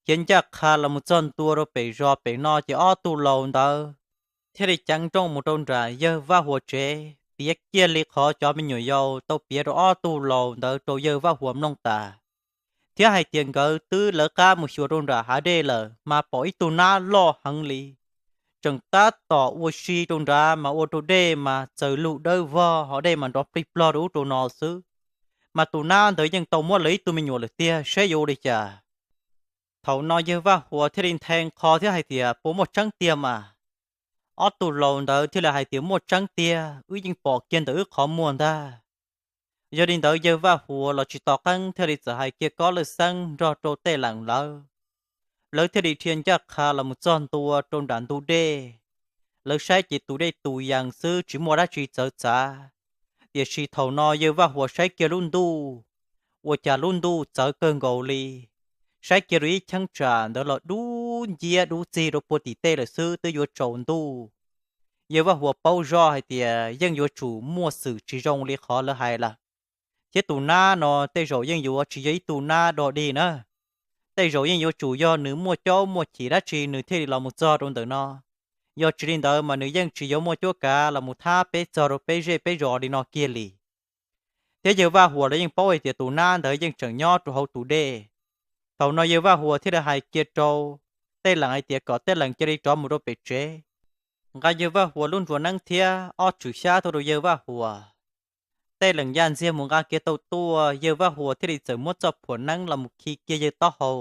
khiav ncaj qha los mus txog ntua rau pem zos pem no ces ob tug laus ntawd thiaj li ceev nrooj mus rau nram yawg Vaj Huas tsev, piav kiag li qhov cov me nyuam yaus tau piav rau ob tug laus ntawd rau yawg Vaj Huas mloog tas, thiab hais tias nkawd twb lawv qab mus xyuas rau nram hav dej lawm mas pom ib tug nab loj heev li, tseem tab tom ua si rau nrad mas ua rau dej mas txawm lug dawb vog, ho dej mas nrov plig plog rau ub rau no xwb. Mas tus nab ntawd yeej tau muab lawv ib tug me nyuam lawm tiag, saib yuav ua li cas. Thaum no yawg Vaj Huas thiaj li nthe nqho thiab hais tias puas muaj tseeb tiag mas. Ob tug laus ntawd thiaj li hais tias muaj tseeb tiag, wb yeej pom kiag ntawm wb qhov muag ntag. Yog li ntawd yawg Vaj Huas los tsis tos qeeb thiaj li txawm hais kiag Kob Lawj Xeeb nrog rau Tej Leem lawv. Lawv thiaj li dhia ncaj qha los mus txog ntua rau nram ntug dej. Lawv saib ces tus dej tus yees xwb tsis muaj dab tsi txawv txav. Tiam sis thaum no yawg Vaj Huas saib kiag lub ntuj, ua cas lub ntuj txawv kawg nkaus li. Saib kiag rau ib cheeb tsam ntawd los dub nciab dub txig rau puag tim tej lawm xwb twb yuav tsaus ntuj. Yawg Vaj Huas paub zoj hais tias yeej yuav tsum muaj xwm tsis zoo li qhov lawv hais lawm. Thiab tus nab no tej zaum yeej yuav tsis yog ib tug nab dog dig na. Tej zaum yeej yuav tsum yog nws muaj caub muaj chim dab tsi nws thiaj li los mus txog rau ntawm no. Yog tsis li ntawd mas nws yeej tsis yuav muaj cuab kav los mus thab peb txog rau peb zej peb zos li no kiag li. Thiab yawg Vaj Huas los yeej paub hais tias tus nab ntawd yeej tseem nyob rau hauv tus dej. Thaum no yawg Vaj Huas thiaj li hais kiag rau Tej Leem hais tias kom Tej Leem cia li rov mus rau pem tsev, nqa yawg Vaj Huas lub nruas neeb thiab ob tswm xyab tuaj rau yawg Vaj Huas. Tej Leem yaj ntxiag mus nqa kiag tau tuaj, yawg Vaj Huas thiaj li txawm muab txoj phuam neeb los mus khi kiag yawg taub hau.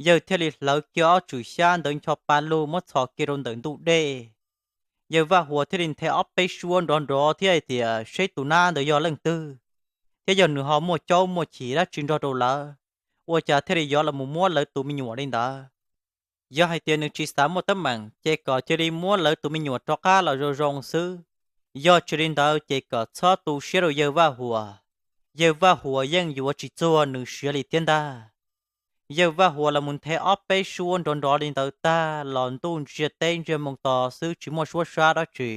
Yawg thiaj li hlawv kiag ob tswm xyab ntawd ncho pa lug muab txhos kiag rau ntawm ntug dej. Yawg Vaj Huas thiaj li nthe ob peb suab nrov nrov thiab hais tias seb tus nab ntawd yog leej twg, thiab yog nws ho muaj caub muaj chim dab tsi nrog rau lawv, ua cas thiaj li yuav los mus muab lawv tus me nyuam li ntawd. Yog hais tias nws tsis xav muaj teeb meem ces kom cia li muab lawv tus me nyuam rov qab los zoo zoo xwb. Yog tsis li ntawd ces kom txhob tu siab rau yawg Vaj Huas. Yawg Vaj Huas yeej yuav tsis txuag nws siav li thiab ntag. Yawg Vaj Huas los mus nthe ob peb suab nrov nrov li ntawd tag los ntuj ntsiag teb ntsiag moo to xwb tsis muaj suab sab dab tsi.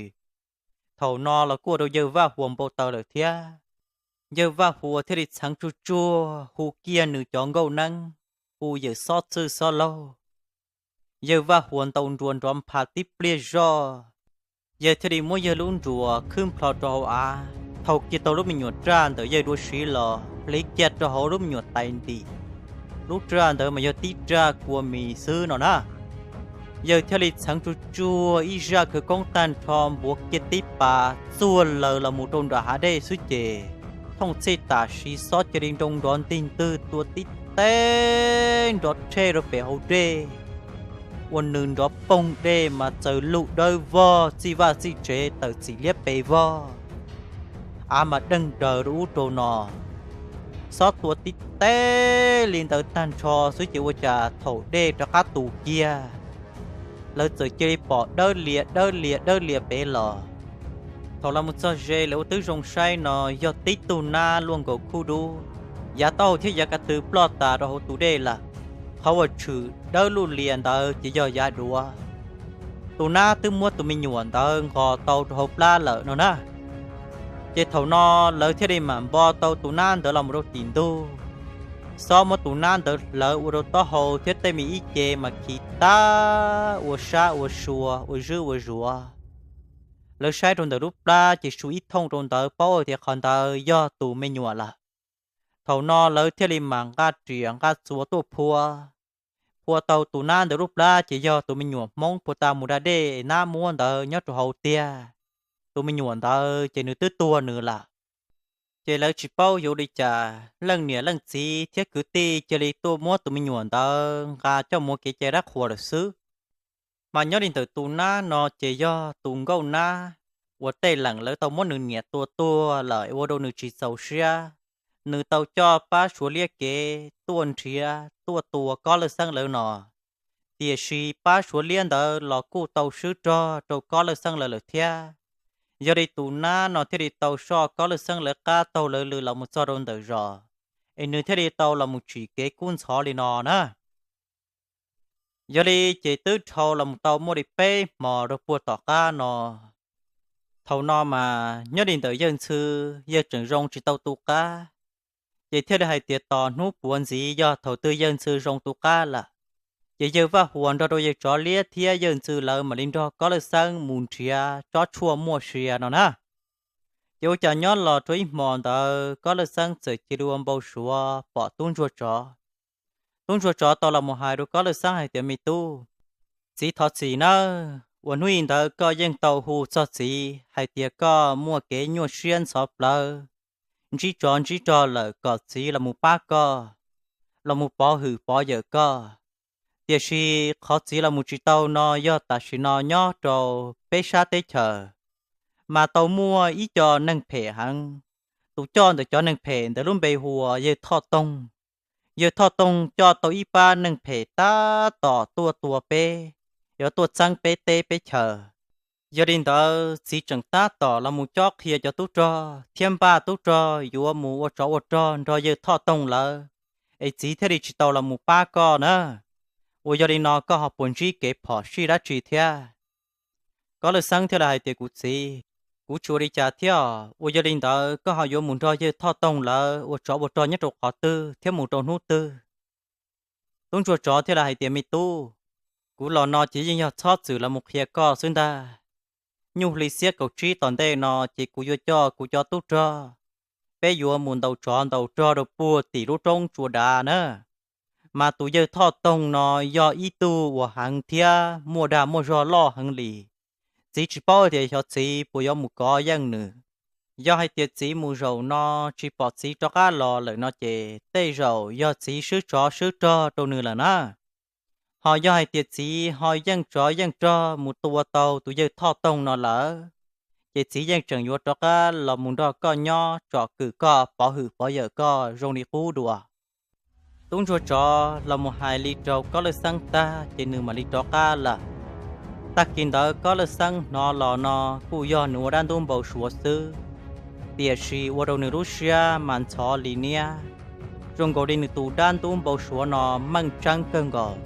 Thaum no los kuj ua rau yawg Vaj Huas npau taws lawm thiab. Yawg Vaj Huas thiaj li txheev tsuag tsuag hu kiag nws cov nkauj neeb, hu yawm xob txwj xob laug. Yawg Vaj Huas ntaus nruas nrov nphas tib pliag zoj, yawg thiaj li muab yawg lub nruas khwb nplho rau hauv av, thau kiag tau lub me nyuam raj ntawm yawg dua siv los hliv kiag rau hauv lub me nyuam tais ntim. Lub raj ntawd mas yog tib raj kua mis xwb no na. Yawg thiaj li txheev tsuag tsuag ib zaj khawv koob tag nrho npuav kiag tib pas txuag lawm los mus rau nram hav dej xwb ces thooj txhij tam sim xob cia li nroo nrov ntig ntwg tua tib teg nrov rhe rau pem hauv dej. Ua nws nrov poog dej mas txawm lug dawb vog txij vaj txij tsev tawm txim liab pes vog, av mas deeg daws rau ub rau no. Xob tua tib teg li ntawd tag nrho xwb ces ua cas thaum dej rov qab tus kiag, lawv txawm cia li pom dawb lias dawb lias dawb lias pem los. Thaum los mus txog ze lawv ua tib zoo saib no yog tib tug nab luaj nkaus khub dub, yav taub hau thiab yav ko tw ploj tas rau hauv tus dej lawm. Qhov uas tshwm dawb luj lias ntawd ces yog yav duav. Tus nab twb muab tus me nyuam ntawd nqos tau rau hauv plab lawm no na. Ces thaum no lawv thiaj li mam npo tau tus nab ntawd los mus rau tim ntug. Xob muab tus nab ntawd hlawv ua rau taub hau thiab tej me ib ce mas khi tag ua sab ua sua ua zwb ua zuav. Lawv saib rau ntawm lub plab ces su ib thooj rau ntawd paub tias qhov ntawd yog tus me nyuam lawm. Thaum no lawv thiaj li mam nqa riam nqa txuas tuaj phua. Phua tau tus nab ntawd lub plab ces yog tus me nyuam Hmoob phua tas mus da dej nab muab ntawd nyob rau hauv tiag. Tus me nyuam ntawd ces nws twb tuag nws lawm. Ces lawv tsis paub yuav ua li cas, leej niam leej txiv thiab kwv tij cia li tuaj muab tus me nyuam ntawd nqa coj mus kev cai dab qhuas lawm xwb. Mas nyob li ntawm tus nab no ces yog tus nkauj nab uas Tej Leem lawv tau muab nws niam tua tuag lawm ua rau nws tsis txaus siab. nws tau coj pab Suav liab kev tuaj nrhiav tuaj tua Kob Lawj Xeeb lawv no, tiam sis pab Suav liab ntawd los kuj tau swb rog rau Kob Lawj Xeeb lawv lawm thiab. Yog li tus nab no thiaj li tau soj Kob Lawj Xeeb lawv qab taug lawv lw los mus txog rau ntawm zos, es nws thiaj li tau los mus tsim kev kub ntxhov li no na. Yog li ces twb dhau los mus tau muaj li peb hmos rau puag tom qab no. Thaum no mas nyob li ntawm yawg Ntxhw, yawg tseem zoo tsis tau tu qab, ces thiaj li hais tias tos hnub puav ntxiv yog thaum twg yawg Ntxhw zoo tu qab lawm, ces yawg Vaj Huas nrog rau yawg Tsov Liab thiab yawg Ntxhw lawv mam li nrog Kob Lawj Xeeb mus nrhiav tsob tshuaj muaj sia no na. Ces ua cas nyob los rau ib hmos ntawd Kob Lawj Xeeb txawm cia li ua npau suav pom tub ntsuag tsov. Tub ntsuag tsov tau los mus hais rau Kob Lawj Xeeb hais tias, me tub, txiv thov txim nawb, uas hnub ib ntawd koj yeej tau hu txog txiv hais tias koj muaj kev nyuaj siab ntxhov plawv, ntsib tsov ntsib rog lawm kom txiv los mus pab koj, los mus pov hwm pov yawm koj. Tiam sis qhov txiv los mus tsis tau no yog tam sim no nyob rau peb sab teb chaws mas tau muaj ib co neeg phem heev. Tus coj ntawm cov neeg phem ntawd lub npe hu ua yawg Thoj Toog. Yawg Thoj Toog coj tau ib pab neeg phem tab tom tuaj tua peb, yuav tuaj txeeb peb teb peb chaws. Yog li ntawd txiv tseem tab tom los mus cob qhia cov tub rog thiab npaj tub rog yuav mus ua tsov ua rog nrog yawg Thoj Toog lawv, es txiv thiaj li tsis tau los mus pab koj na. Uas yog li no koj ho puas ntsib kev phom sij dab tsi thiab? Kob Lawj Xeeb thiaj li hais tias, kuv txiv, kuv tsis ua li cas thiab. Uas yog li ntawd koj ho yuav mus nrog yawg Thoj Toog lawv ua tsov ua rog nyob rau qhov twg thiab mus rau hnub twg? Tub ntsuag tsov thiaj li hais tias, me tub, kuv los no ces yeej yog txhob txwm los mus qhia koj xwb ntag. Nyuj hli xiab kaum tsib tom ntej no ces kuv yuav coj kuv cov tub rog, peb yuav mus ntaus tsov ntaus rog rau puag tim lub roob Tsua Dav na. Mas tus yawg Thoj Toog no yog ib tug uas heev thiab muaj dag muaj zog loj heev li. Txiv tsis paub tias xyov txiv puas yuav mus kov yeej nws. Yog hais tias txiv mus zaum no tsis pom txiv rov qab los lawm no ces tej zaum yog txiv swb tsov swb rog rau nws lawm na. Ho yog hais tias txiv ho yeej tsov yeej rog mus tua tau tus yawg Thoj Toog no lawm, ces txiv yeej tseem yuav rov qab los mus nrog koj nyob tsom kwm koj pov hwm pov yawm koj zoo li qub dua. Tub ntsuag tsov los mus hais li rau Kob Lawj Xeeb tag ces nws mam li rov qab lawm. Tag kis ntawd Kob Lawj Xeeb hnov los no kuj yog nws ua dab ntub npau suav xwb, tiam sis ua rau nws lub siab mas ntxhov li niab, zoo nkaus li nws tus dab ntub npau suav no meej tseeb kawg nkaus.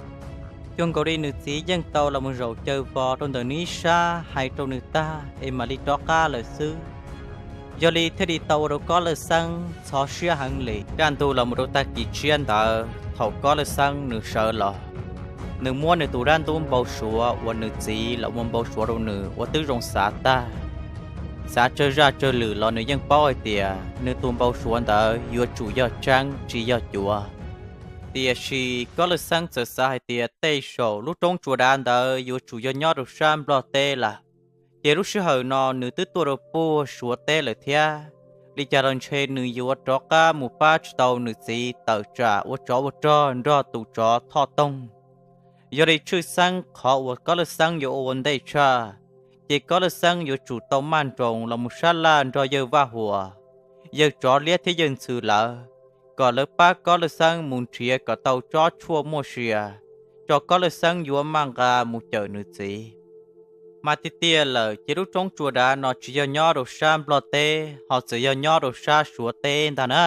Zoo nkaus li nws txiv yeej tau los mus zaum caw vos rau ntawm nws ib sab hais rau nws tag es mam li rov qab lawm xwb. Yog li thiaj li tau ua rau Kob Lawj Xeeb ntxhov siab heev li. Kaj ntug los mus rau tag kis tshiab ntawd thaum Kob Lawj Xeeb nws sawv los, nws muab nws tus dab ntub npau suav uas nws txiv los ua npau suav rau nws uas twb zoo xav tag, xav tsawg zaj tsawg lwm los nws yeej paub hais tias nws tus npau suav ntawd yuav tsum yog tseeb tsis yog cuav. Tiam sis Kob Lawj Xeeb txawm xav hais tias tej zaum lub roob Tsua Dav ntawd yuav tsum yog nyob rau sab Nplog teb lawm, ces lub sij hawm no nws twb tuaj rau puag Suav teb lawm thiab, li cas los ntshe nws yuav rov qab mus pab tsis tau nws txiv tawm tsam ua tsov ua rog nrog tus tsov Thoj Toog. Yog li tshwj xeeb qhov uas Kob Lawj Xeeb yuav ua ua ntej tshaj, ces Kob Lawj Xeeb yuav tsum tau maj nroos los mus sab laj nrog yawg Vaj Huas, yawg Tsov Liab thiab yawg Ntxhw lawv, kom lawv pab Kob Lawj Xeeb mus nrhiav kom tau tsob tshuaj muaj sia, tso Kob Lawj Xeeb yuav maj nqa mus cawm nws txiv. Mas tiag tiag lawm ces lub roob Tsua Dav no tsis yog nyob rau sab Nplog teb, ho txawm yog nyob rau sab Suav teb ntag na.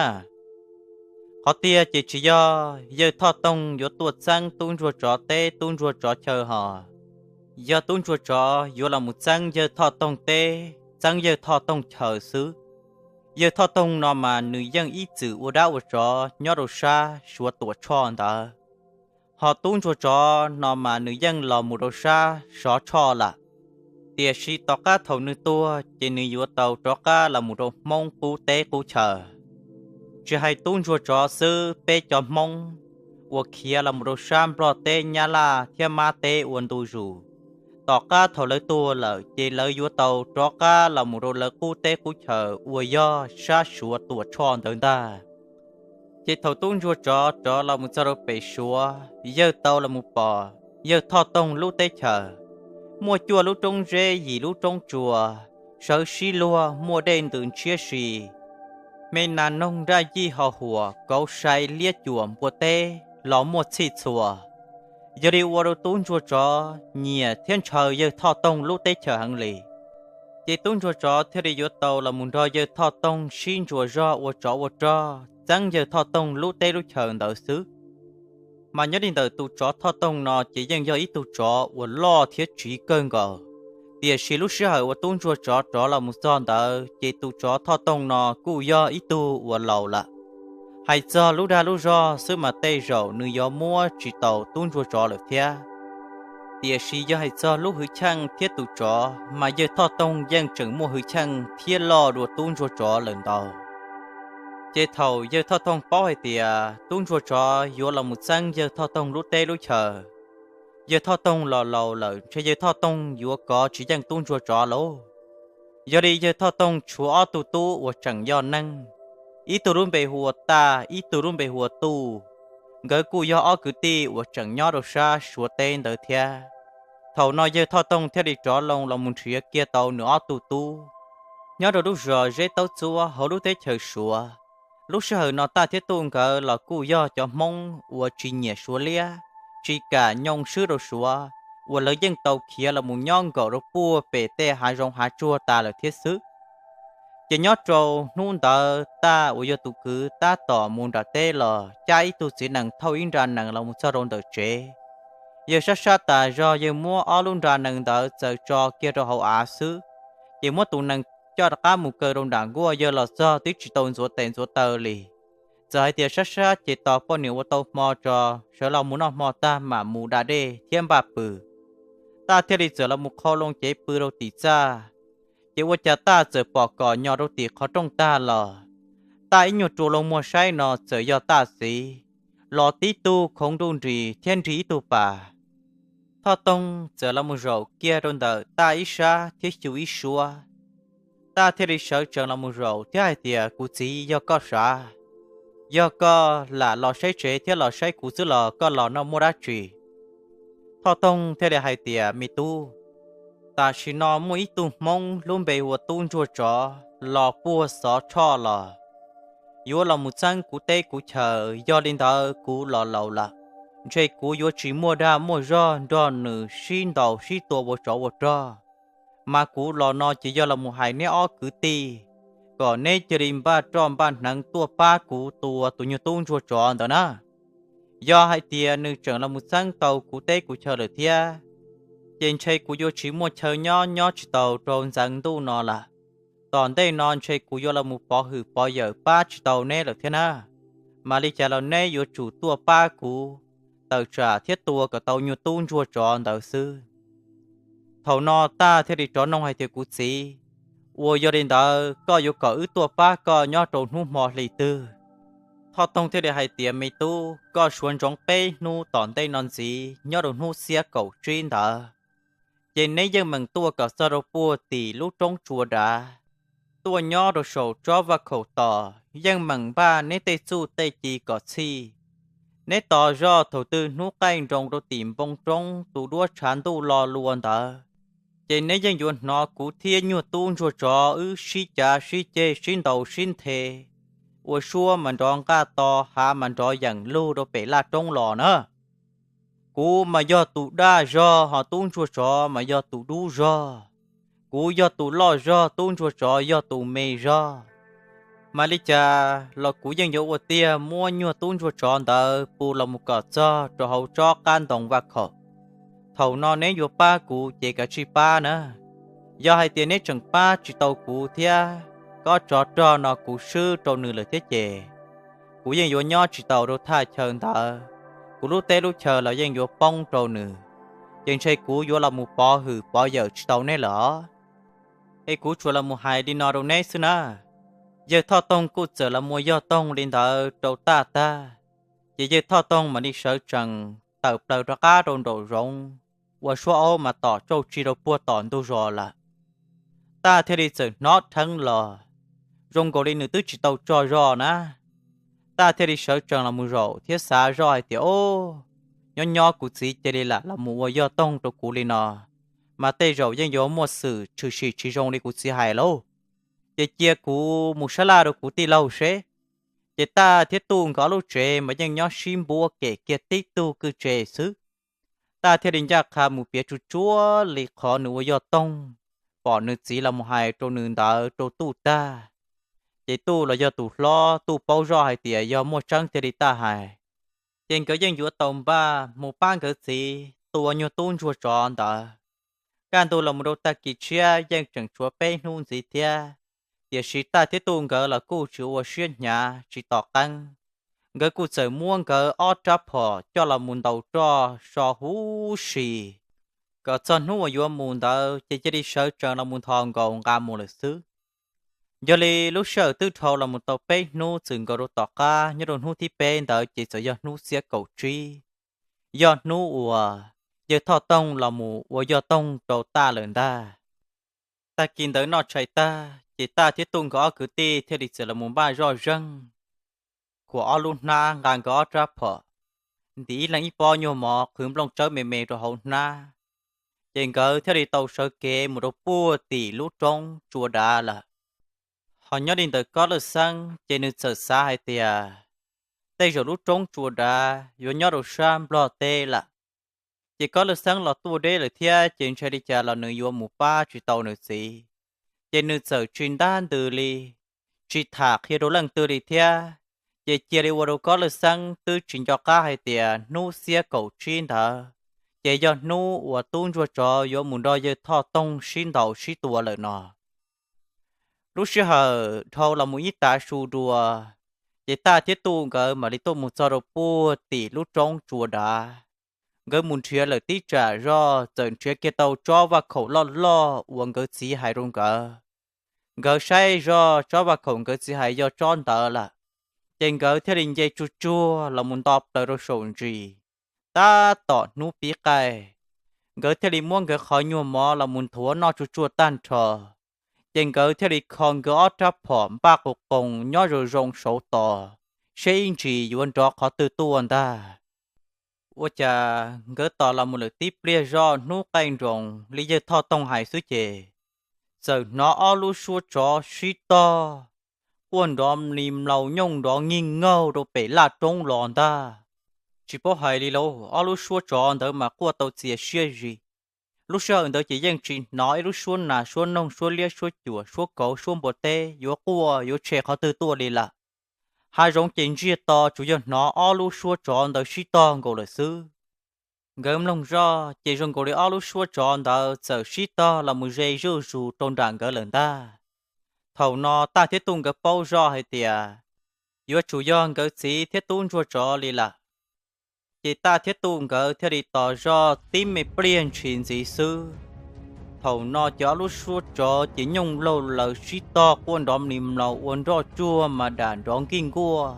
Qhov tiag ces tsis yog yawg Thoj Toog yuav tuaj txeeb tub ntsuag tsov teb tub ntsuag tsov chaw hos, yog tub ntsuag tsov yuav los mus txeeb yawg Thoj Toog teb, txeeb yawg Thoj Toog chaw xwb. Yawg Thoj Toog no mas nws yeej ib txwm ua dab ua tsov nyob rau sab Suav Tuam Tshoj ntawd, ho tub ntsuag tsov no mas nws yeej los mus rau sab Sov Tshoj lawm. Tiam sis tom qab thaum nws tuag ces nws yuav tau rov qab los mus rau Hmoob qub teb qub chaw. Tsis hais tub ntsuag tsov xwb, peb cov Hmoob uas khiav los mus rau sab Nplog teb, Nyab Laj thiab Mab teb ua ntu zus, tom qab thaum lawv tuag lawm ces lawv yuav tau rov qab los mus rau lawv qub teb qub chaw uas yog sab Suav Tuam Tshoj ntawd ntag. Ces thaum tub ntsuag tsov rov los mus txog rau pem Suav, yawg tau los mus pom yawg Thoj Toog lub teb chaws, muaj cuaj lub roob zeb yim lub roob tsua, sawv sib luag muaj dej ntws ntshiab si, Me nas noog nraj yij ho huam kauv sai liab cuam npua teb los muaj txhij txhua, yog li ua rau tub ntsuag tsov nyiam thiab ntshaw yawg Thoj Toog lub teb chaws heev li. Ces tub ntsuag tsov thiaj li yuav tau los mus nrog yawg Thoj Toog sib ntsuas zog ua tsov ua rog txeeb yawg Thoj Toog lub teb lub chaws ntawd xwb. Mas nyob li ntawm tus tsov Thoj Toog no ces yeej yog ib tug tsov uas loj thiab tsiv kawg nkaus, tiam sis lub sij hawm uas tub ntsuag tsov rov los mus txog ntawd ces tus tsov Thoj Toog no kuj yog ib tug uas laus lawm. Hais txog lub dag lub zog xwb mas tej zaum nws yuav muab tsis tau tub ntsuag tsov lawm thiab. Tiam sis yog hais txog lub hwj chim thiab tus tsov mas yawg Thoj Toog yeej tseem muaj hwj chim thiab loj dua tub ntsuag tsov lawm ntau. Ces thaum yawg Thoj Toog paub hais tias tub ntsuag tsov yuav los mus txeeb yawg Thoj Toog lub teb lub chaws, yawg Thoj Toog los laus lawm ntshe yawg Thoj Toog yuav kov tsis yeej tub ntsuag tsov lauj. Yog li yawg Thoj Toog tshuav ob tug tub uas tseem yog neeg, ib tug lub npe hu ua Taj, ib tug lub npe hu ua Tuj. Nkawd kuj yog ob kwv tij uas tseem nyob rau sab Suav teb ntawd thiab. Thaum no yawg Thoj Toog thiaj li rov loo los mus nrhiav kiag tau nws ob tug tub nyob rau lub zos Zeb Taub Txuab hauv lub teb chaws Suav. Lub sij hawm no Taj thiab Tuj nkawd los kuj yog cov Hmoob uas tsis nyiam Suav liab, tsis kam nyoo swb rau Suav, uas lawv yeej tau khiav los mus nyob nkaum rau puag pem tej hav zoov hav tsuag tas lawm thiab xwb. Ces nyob rau hnub ntawd Taj uas yog tus kwv tab tom mus nram teb los cab ib tug txiv nees thauj ib nra nees los mus txog rau ntawm tsev. Yawg sab sab tas zog yawg muab ob lub nra nees ntawd txaws tso kiag rau hauv av xwb, ces muab tus nees coj rov qab mus kaw rau nram nkuaj. Yawg los txog twb tsis tau ntxuav tes ntxuav taw li, txawm hais tias sab sab ces tos poj niam ua tau hmo tso sawv los mus noj hmo tag mam mus da dej thiab npaj pw. Taj thiaj li txawm los mus qhau loo cev pw rau tim txaj, ces ua cas Taj txawm pom kom nyo rau tim qhov rooj tag los. Taj ib nyuag rua loo muag saib no txawm yog Taj txiv los tib tug khoov nruj nris thiab nrig ib tug pas. Thoj Toog txawm los mus zaum kiag rau ntawm Taj ib sab thiab xyu ib suab. Taj thiaj li sawv tsees los mus zaum thiab hais tias, Kuv txiv, yog koj sav, yog koj lam los saib tsev thiab los saib kuv xwb los koj los no muaj dab tsi? Thoj Toog thiaj li hais tias, Me tub, tam sim no muaj ib tug Hmoob lub npe hu ua Tub Ntsuag Tsov los puag Xov Tshoj los, yuav los mus txeeb kuv teb kuv chaws. Yog li ntawd kuv los laus lawm, ntshe kuv yuav tsis muaj dag muaj zog nrog nws sib ntaus sib tua ua tsov ua rog. Mas kuv los no ces yog los mus hais neb ob kwv tij kom neb cia li npaj roj npaj hneev tuaj pab kuv tua tus nyuag Tub Ntsuag Tsov ntawd na. Yog hais tias nws tseem los mus txeeb tau kuv teb kuv chaw lawm thiab, ces ntshe kuv yuav tsis muaj chaw nyob, nyob tsis tau rau ntxeev ntuj no lawm. Tom ntej no ntshe kuv yuav los mus pov hwm pov yawm pab tsis tau neb lawm thiab na. Mas li cas los neb yuav tsum tuaj pab kuv tawm tsam thiab tua kom tau nyuag Tub Ntsuag Tsov ntawd xwb. Thaum no Taj thiaj li rov nug hais tias, Kuv txiv, uas yog li ntawd koj yuav kom wb tuaj pab koj nyob rau hnub hmo hli twg? Thoj Toog thiaj li hais tias, Me tub, koj suav ntsoov peb hnub tom ntej no ntxiv nyob rau hnub xiab kaum tsib ntawd, ces neb yeej meem tuaj kom txog rau puag tim lub roob tsua dav, tuaj nyob rau saum tsob vaj khaum tos, yeej meem npaj neb tej txuj tej ci kom txhij. Neb tos zoj thaum twg hnub qaij nroos rau tim npoo roob tus duab tshav ntuj lo lua ntawd, ces neb yeej yuav hnov kuv thiab nyuag Tub Ntsuag Tsov wb sib cav sib ceg sib ntaus sib nthe, ua suab mas nrov nqaj to, hav mas nrov yeem lug rau pem laj roob los na. Kuv mas yog tus daj zog, ho Tub Ntsuag Tsov mas yog tus dub zog. Kuv yog tus loj zog, Tub Ntsuag Tsov yog tus me zog. Mas li cas los kuv yeej yuav ua tiag muab nyuag Tub Ntsuag Tsov ntawd pw los mus kom txog rau hauv tsob qab ntoo vaj khaum. Thaum no neb yuav pab kuv ces kav tsij pab na. Yog hais tias neb tseem pab tsis tau kuv thiab, kob tsov rog no kuv swb rau nws lawm thiab ces, kuv yeej yuav nyob tsis tau rau thaj chaw ntawd. Kuv lub teb lub chaw los yeej yuav poob rau nws, ces ntshe kuv yuav los mus pov hwm pov yawm tsis tau neb lawm os. Es kuv tsuas los mus hais li no rau neb xwb na. Yawg Thoj Toog kuj txawm los mus yog toog li ntawd rau Taj tag, ces yawg Thoj Toog mam li sawv tsees tawm plaws rov qab rau nraum zoov, ua suab aub mas tom tsauj tsi rau puag tom ntug zos lawm. Taj thiaj li txawm hnov rheev los, zoo nkaus li nws twb tsis tau tsaug zog na. Taj thiaj li sawv tsees los mus zaum thiab xav zoj hais tias, O, nyob nyob kuv txiv cia li lam los mus ua yog toog rau kuv li no, mas tej zaum yeej yuav muaj xwm tshwm sim tsis zoo li kuv txiv hais lauj. Ces cia kuv mus sab laj rau kuv tij laug seb. Ces Taj thiab Tuj nkawd ob lub tsev mas yeej nyob sib npuab kem kiag tib tug kwj tse xwb. Taj thiaj li ncaj qha mus piav tsuj tsuav li qhov nws ua yog toog, pom nws txiv los mus hais rau nws ntawd rau Tuj tag. Ces Tuj los yog tus hlob, Tuj paub zoj hais tias yog muaj tseeb thiaj li Taj hais. Ces nkawd yeej yuav tau npaj mus pab nkawd txiv tua nyuag tub ntsuag tsov ntawd. Kaj ntug los mus rau tag kis tshiab yeej tseem tshuav peb hnub ntxiv thiab, tiam sis Taj thiab Tuj nkawd los kuj tsis ua siab hnyav tsis tom qeeb. Nkawd kuj txawm muab nkawd ob rab phom coj los mus ntaus roj so huv si. Kom txog hnub uas yuav mus ntawd ces cia li sawv tsees los mus nthos nkaus nqa mus lawm xwb. Yog li lub sij hawm twb dhau los mus tau peb hnub txwm nkaus rau tom qab, nyob rau hnub thib peb ntawd ces txawm yog hnub xiab kaum tsib, yog hnub uas yawg Thoj Tooj los mus ua yog toog rau Taj lawm ntag. Tag kis ntawd noj tshais tag ces Taj thiab Tuj nkawd ob kwv tij thiaj li txawm los mus npaj zoj zeeg, khuam ob lub hnab, nqa nkawd ob rab phom, ntim ib leeg ib pob nyuag mov, qhwv nplooj tsawb me me rau hauv hnab. Ces nkawd thiaj li tau sawv kev mus rau puag tim lub roob Tsua Dav lawm. Ho nyob li ntawm Kob Lwj Xeeb ces nws txawm xav hais tias tej zaum lub roob Tsua Dav yuav nyob rau sab Nplog teb lawm. Ces Kob Lwj Xeeb los tuaj deb lawm thiab ces ntshai li cas los nws yuav mus pab tsis tau nws txiv. Ces nws txawm tsis ntab ntws li, tsis tham qhia rau leej twg li thiab. Ces cia li ua rau Kob Lwj Xeeb twb tsis nco qab hais tias hnub xiab kaum tsib ntawd ces yog hnub uas tub ntsuag tsov yuav mus nrog yawg Thoj Tooj sib ntaus sib tua lawm no. Lub sij hawm dhau los mus ib tav su dua, ces Taj thiab Tuj nkawd mam li tuaj mus txog rau puag tim lub roob Tsua Dav. Nkawd mus nrhiav lawm tib tsam zog txawm nrhiav kiag tau tsob vaj khaum loj loj uas nkawd txiv hais rau nkawd. Nkawd saib zog tsob vaj khaum nkawd txiv hais yog tsob ntawd lawm, ces nkawd thiaj li nce tsuj tsuag los mus nto plaws rau saum ntsis. Tab tom hnub pib qaij, nkawd thiaj li muab nkawd qhov nyuag mov los mus nthuav noj tsuj tsuag tag nrho. Ces nkawd thiaj li kho nkawd ob rab phom npaj qus qoos nyob zoo zoo saud tos, saib ib ntsis yuav nrov qhov twg tuaj ntag. Ua cas nkawd tos los mus lawm tib pliag zog hnub qaij nroos li yawg Thoj Tooj hais xwb ces txawm hnov ob lub suab tsov sib tog quaj nrov mli mlaus nyooj nrov nkig nkaug rau pem laj roob los ntag. Tsis paub hais li lauj, ob lub suab tsov ntawd mas quaj tau txias siab zis. Lub sij hawm ntawd ces yeej tsis hnov ib lub suab nas suab noog suab liab suab cuam suab kauv suab npua teb yuav quaj yuav tshe qhov twg tuaj li lawm. Hav zoov ces ntsiag to, tsuas yog hnov ob lub suab tsov ntawd sib tog nkaus lawm xwb. Nkawd mloog zoj ces zoo nkaus li ob lub suab tsov ntawd txawm sib tog los mus ze zuj zus rau nram nkawd lawm ntag. Thaum no Taj thiab Tuj nkawd paub zoj hais tias yuav tsum yog nkawd txiv thiab tub ntsuag tsov li lawm. Ces Taj thiab Tuj nkawd thiaj li tos zoj tib me pliag ntshis ntxiv xwb. Thaum no ces ob lub suab tsov ces nyooj laug lawv sib tog quaj nrov mli mlaus ua nroj tsuag mas dam nrov nkig nkuaj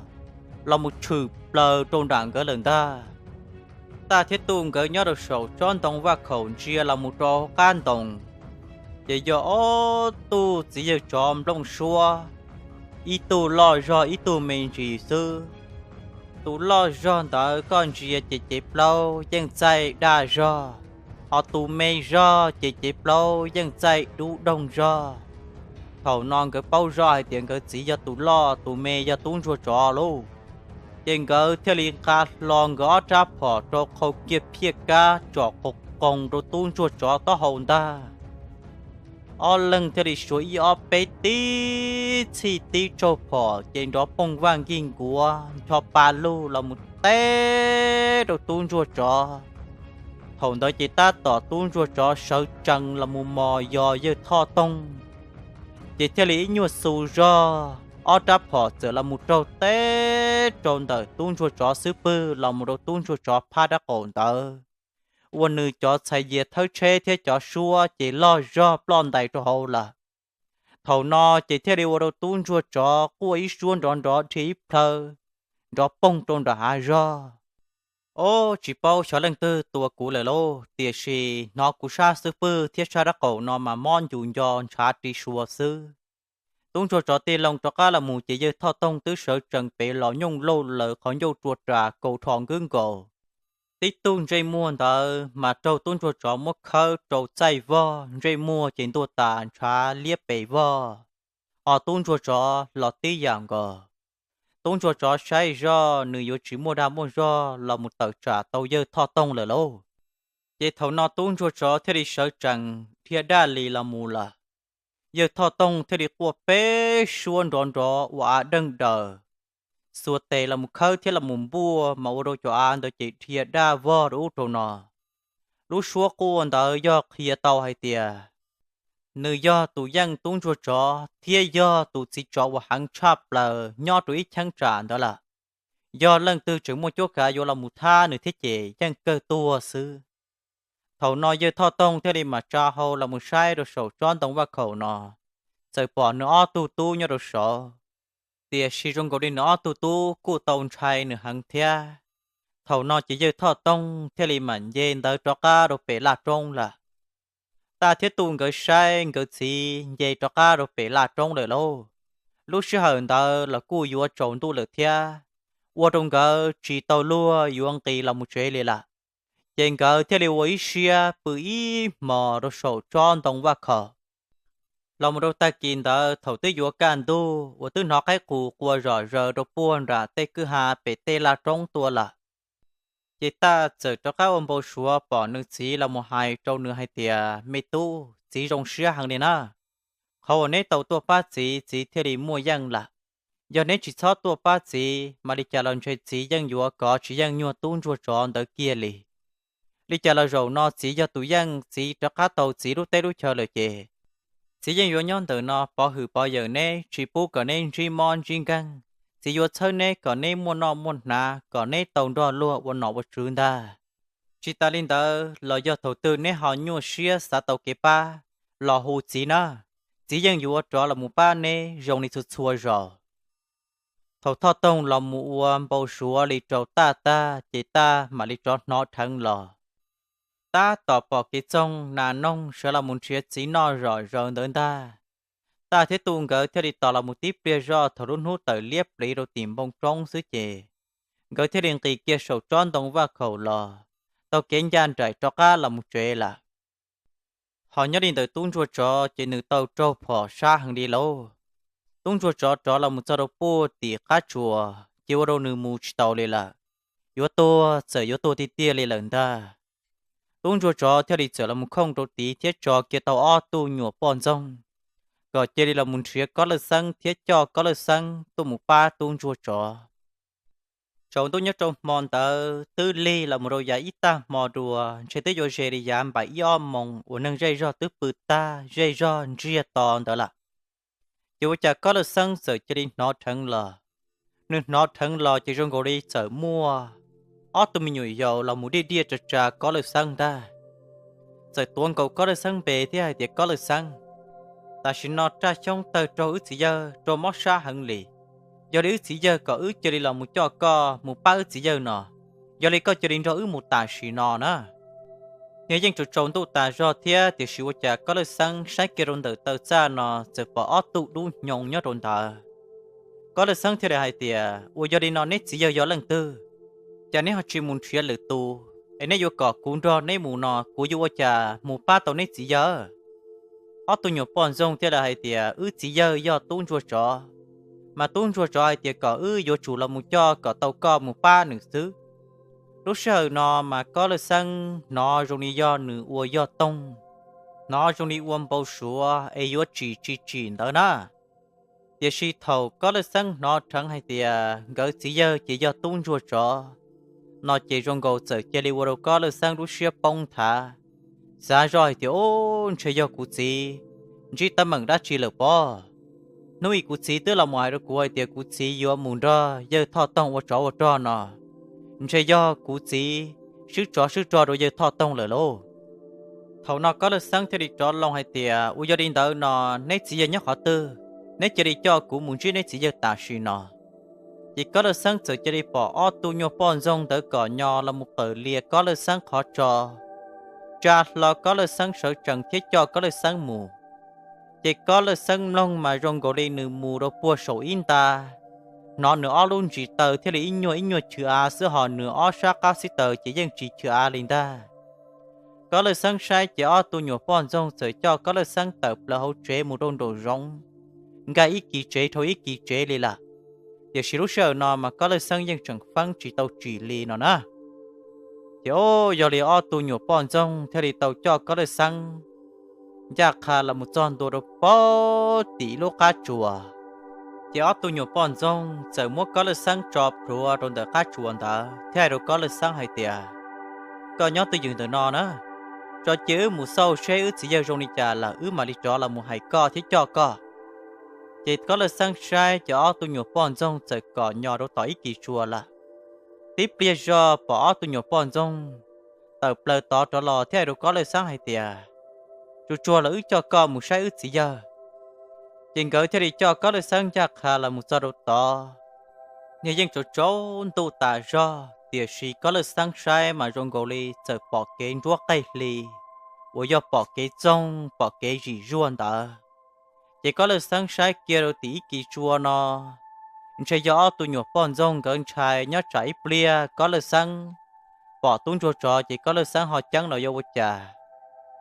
los mus tshwm plaws rau nram nkawd lawm ntag. Taj thiab Tuj nkawd nyob rau saum tsob ntoo vaj khaum ntsia los mus rau qab ntoo, ces yog ob tug txiv yawg tsov nplooj suab, ib tug loj zog ib tug me ntsis xwb. Tus loj zog ntawd koj ntsia ces cev plaub yeej txaij daj zog, ho tus me zog ces cev plaub yeej txaij dub doog zog. Thaum no nkawd paub zoj hais tias nkawd txiv yog tus loj, tus me yog tub ntsuag tsov lauj. Ces nkawd thiaj li nqa hlo nkawd ob rab phom rau qhau kiag phiaj kab tsom qoos qoos rau tub ntsuag tsov taub hau ntag. Ob leeg thiaj li suav ib ob peb tib txhij tib tsaug phom ces nrov poog vaj nkig nkuav ncho pa lug los mus teb rau tub ntsuag tsov. Thaum ntawd ces tab tom tub ntsuag tsov sawv tsees los mus mos yos yawg Thoj Tooj, ces thiaj li ib nyuag xu zog, ob rab phom txawm los mus raug teb rau ntawm tub ntsuag tsov xub pwg los mus rau tub ntsuag tsov phab rab qaum ntawd, ua nws cov txhais yias thawb tsheb thiab cov suab ces loj zog ploj ntais rau hauv lawm. Thaum no ces thiaj li ua rau tub ntsuag tsov quaj ib suab nrov nrov dhia ib plhaw, nrov poog rau nram hav zog. Ob, tsis paub xyov leej twg tua kuv lawm lauj, tiam sis hnov kuv sab xub pwg thiab sab rab qaum no mas mob ncus nco ntshav ri sua xwb. Tub ntsuag tsov tig loo rov qab los mus ces yawg Thoj Tooj twb sawv tsees pem los nyooj lauj lawm qhov ncauj rua ras kaus rho nkwb nkaus. Tib tug ntsej muag ntawd mas raug tub ntsuag tsov muab khawb rau txaij vog, ntsej muag ces ntuag tas ntshav liab pes vog. ho tub ntsuag tsov los tib yam nkaus. Tub ntsuag tsov saib zoj nws yuav tsis muaj dag muaj zog los mus tawm tsam tau yawg Thoj Toog lawm lauj. Ces thaum no tub ntsuag tsov thiaj li sawv tsees dhia daj li los mus lawm. Yawg Thoj Toog thiaj li quaj peb suab nrov nrov ua av deeg daws, xuas tes los mus khawb thiab los mus npuaj mas ua rau cov av ntawd ces dhia daj vog rau ub rau no. Lub suab quaj ntawd yog qhia tau hais tias nws yog tus yeej tub ntsuag tsov thiab yog tus txiv tsov uas heev tshaj plaws nyob rau ib cheeb tsam ntawd lawm. Yog leej twg tseem muaj cuab kav yuav los mus thab nws thiab ces yeej kawg tuag xwb. Thaum no yawg Thoj Toog thiaj li mam tsa hau los mus saib rau saum tsob ntoo vaj khaum no, txawm pom nws ob tug tub nyob rau saud. Tiam sis zoo nkaus li nws ob tug tub kuj tau ntshai nws heev thiab. Thaum no ces yawg Thoj Toog thiaj li mam nce ntawd rov qab rau pem laj roob lawm. Taj thiab Tuj nkawd saib nkawd txiv nce rov qab rau pem laj roob lawm lauj. Lub sij hawm ntawd los kuj yuav tsaus ntuj lawm thiab, ua rau nkawd tsis tau luag yuav nqis los mus tsev li lawm. Ces nkawd thiaj li ua ib siab pw ib hmos rau saum tsob ntoo vaj khaum. Los mus rau tag kis ntawd thaum twb yuav kaj ntug uas twb hnov qaib qus qua zom zaws rau puag nram tej kwj ha pem tej laj roob tuaj lawm, ces Taj txawm rov qab ua npau suav pom nws txiv los mus hais rau nws hais tias, Me tub, txiv zoo siab heev li na. Qhov uas neb tau tuaj pab txiv, txiv thiaj li muaj yeej lawm. Yog neb tsis txhob tuaj pab txiv mas li cas los ntshe txiv yeej yuav kov tsis yeej nyuag tub ntsuag tsov ntawd kiag li. Li cas los zaum no txiv yog tus yeej, txiv rov qab tau txiv lub teb lub chaw lawm ces txiv yeej yuav nyob ntawm no pov hwm pov yawm neb, tsis pub kom neb ntsib mob ntsib nkeeg. Txiv yuav txhawb neb kom neb muaj noj muaj hnav, kom neb tau nrog luag ua nom ua tswv ntag. Tsis tas li ntawd los yog thaum twg neb ho nyuaj siab xav tau kev pab los hu txiv na, txiv yeej yuav rov los mus pab neb zoo li txhua txhua zaus. Thaum Thoj Toog los mus ua npau suav li rau Taj tag ces Taj mam li rov hnov dheev los. Tab tom pom kev txoog nas noog sawv los mus nrhiav txiv noj zom zaws ntawd ntag. Taj thiab Tuj nkawd thiaj li tos los mus tib pliag zoj thaum lub hnub tawm liab pliv rau tim npoo roob xwb ces nkawd thiaj li nqis kiag saum tsob ntoo vaj khaum los, taug kev ncaj nraim rov qab los mus tsev lawm. Ho nyob li ntawm tub ntsuag tsov ces nws tau raug phom sab heev li lauj. Tub ntsuag tsov rov los mus txog rau puag tim qab tsuas ces ua rau nws mus tsis taus li lawm, yuav tuag txawm yuav tuag tiag tiag li lawm ntag. Tub ntsuag tsov thiaj li txawm los mus khooj rau tid thiab tso kiag tau ob tug nyuam poj ntxoog kom cia li los mus nrhiav Kob Lawj Xeeb thiab coj Kob Lawj Xeeb tuaj mus pab tub ntsuag tsov. Tsaus ntuj nyob rau hmo ntawd twb lig los mus rau yav ib tag hmo dua, ntshe twb yuav ze li yav npaum ib ob moos uas neeg zej zog twb pw tag zej zog ntsiag to ntawd lawm. Ces ua cas Kob Lawj Xeeb txawm cia li hnov dheev los. Nws hnov dheev los ces zoo nkaus li txawm muaj ob tug me nyuam yaus los mus diaj diaj tsa tsa Kob Lawj Xeeb ntag. Txawm tuav nkaus Kob Lawj Xeeb npe thiab hais tias, Kob Lawj Xeeb, tam sim no raj xyoob tawg raug wb txiv yawg rau mob sab heev li. Yog li wb txiv yawg kom wb cia li los mus coj koj mus pab wb txiv yawg no. Yog li koj cia li nrog wb mus tam sim no na. Niag yeej tsaus tsaus ntuj tas zog thiab tiam sis ua cas Kob Lawj Xeeb saib kiag rau ntawm taw txaj no txawm pom ob tug dub hnyoo nyob rau ntawd. Kob Lawj Xeeb thiaj li hais tias, Ua yog li no neb txiv yawg yog leej twg? Cas neb ho tsis mus nrhiav lwm tus es neb yuav kom kuv nrog neb mus no, kuv yuav ua cas mus pab tau neb txiv yawg? Ob tug nyuam poj ntxoog thiaj li hais tias, Wb txiv yawg yog tub ntsuag tsov, mas tub ntsuag tsov hais tias kom wb yuav tsum los mus coj kom tau koj mus pab nws xwb. Lub sij hawm no mas Kob Lawj Xeeb hnov zoo li yog nws ua yog toog, hnov zoo li ua npau suav es yuav tsim tsis tsim ntawd na. Tiam sis thaum Kob Lawj Xeeb hnov dheev hais tias nkawd txiv yawg ces yog tub ntsuag tsov no ces zoo nkaus txawm cia li ua rau Kob Lawj Xeeb lub siab poob nthav, xav zoj hais tias, Ub, ntshe yog kuv txiv ntsib teeb meem dab tsi lawm pob. Hnub ib kuv txiv twb los mus hais rau kuv hais tias kuv txiv yuav mus nrog yawg Thoj Toog ua tsov ua rog no, ntshe yog kuv txiv swb tsov swb rog rau yawg Thoj Toog lawm lauj. Thaum no Kob Lawj Xeeb thiaj li rov loo hais tias, Ua yog li ntawd no neb txiv yawg nyob qhov twg? Neb cia li coj kuv mus ntsib neb txiv yawg tam sim no. Ces Kob Lawj Xeeb txawm cia li pom ob tug nyuag poj ntxoog ntawd kom nyo los mus qawm lias Kob Lawj Xeeb qhov tso, tsa hlo Kob Lawj Xeeb sawv tsees thiab coj Kob Lawj Xeeb mus. Ces Kob Lawj Xeeb mloog mas zoo nkaus li nws mus rau puag saum ib nta, hnov nws ob lub ntsis taw thiaj li ib nyuag ib nyuag chwv av xwb ho nws ob sab qab xib taws ces yeej tsis chwv av li ntag. Kob Lawj Xeeb saib ces ob tug nyuam poj ntxoog txawm coj Kob Lawj Xeeb tawm plaws hauv tsev mus rau nraum zoov. nkag ib kis tsev dhau ib kis tsev li lawm. Tiam sis lub sij hawm no mas Kob Lawj Xeeb yeej tseem feeb tsis tau tsim li no na. Ces o, yog li ob tug nyuam poj ntxoog thiaj li tau coj Kob Lawj Xeeb ncaj qha los mus txog ntua rau pem tim lub qab tsuas. Ces ob tug nyuam poj ntxoog txawm muab Kob Lawj Xeeb tso plhuav rau ntawm qab tsuas ntawd thiab hais rau Kob Lawj Xeeb hais tias, koj nyob twj ywm ntawm no na, tso cia wb mus xauj seb wb txiv yawg zoo li cas lawm wb mam li rov los mus hais koj thiab coj koj. Ces Kob Lawj Xeeb saib ces ob tug nyuam poj ntxoog txawm kom nyo rau tom ib kis tsuas lawm. Tib pliag zog pom ob tug nyuam poj ntxoog tawm plaws tod rov los thiab hais rau Kob Lawj Xeeb hais tias, tsuas tsuag los wb coj koj mus saib wb txiv yawg. Ces nkawd thiaj li coj Kob Lawj Xeeb ncaj qha los mus txog rau tod. Niag yeej tsaus tsaus ntuj tas zog tiam sis Kob Lawj Xeeb saib mas zoo nkaus li txawm pom kev nruab qeej hli uas yog pom kev txoog pom kev zim zuag ntawd. Ces Kob Lawj Xeeb saib kiag rau tim ib kis tsuas no, ntshe yog ob tug nyuam poj ntxoog nkawd ntshai nyob tsam ib pliag Kob Lawj Xeeb pom tub ntsuag tsov ces Kob Lawj Xeeb ho ceeb los yuav ua cas.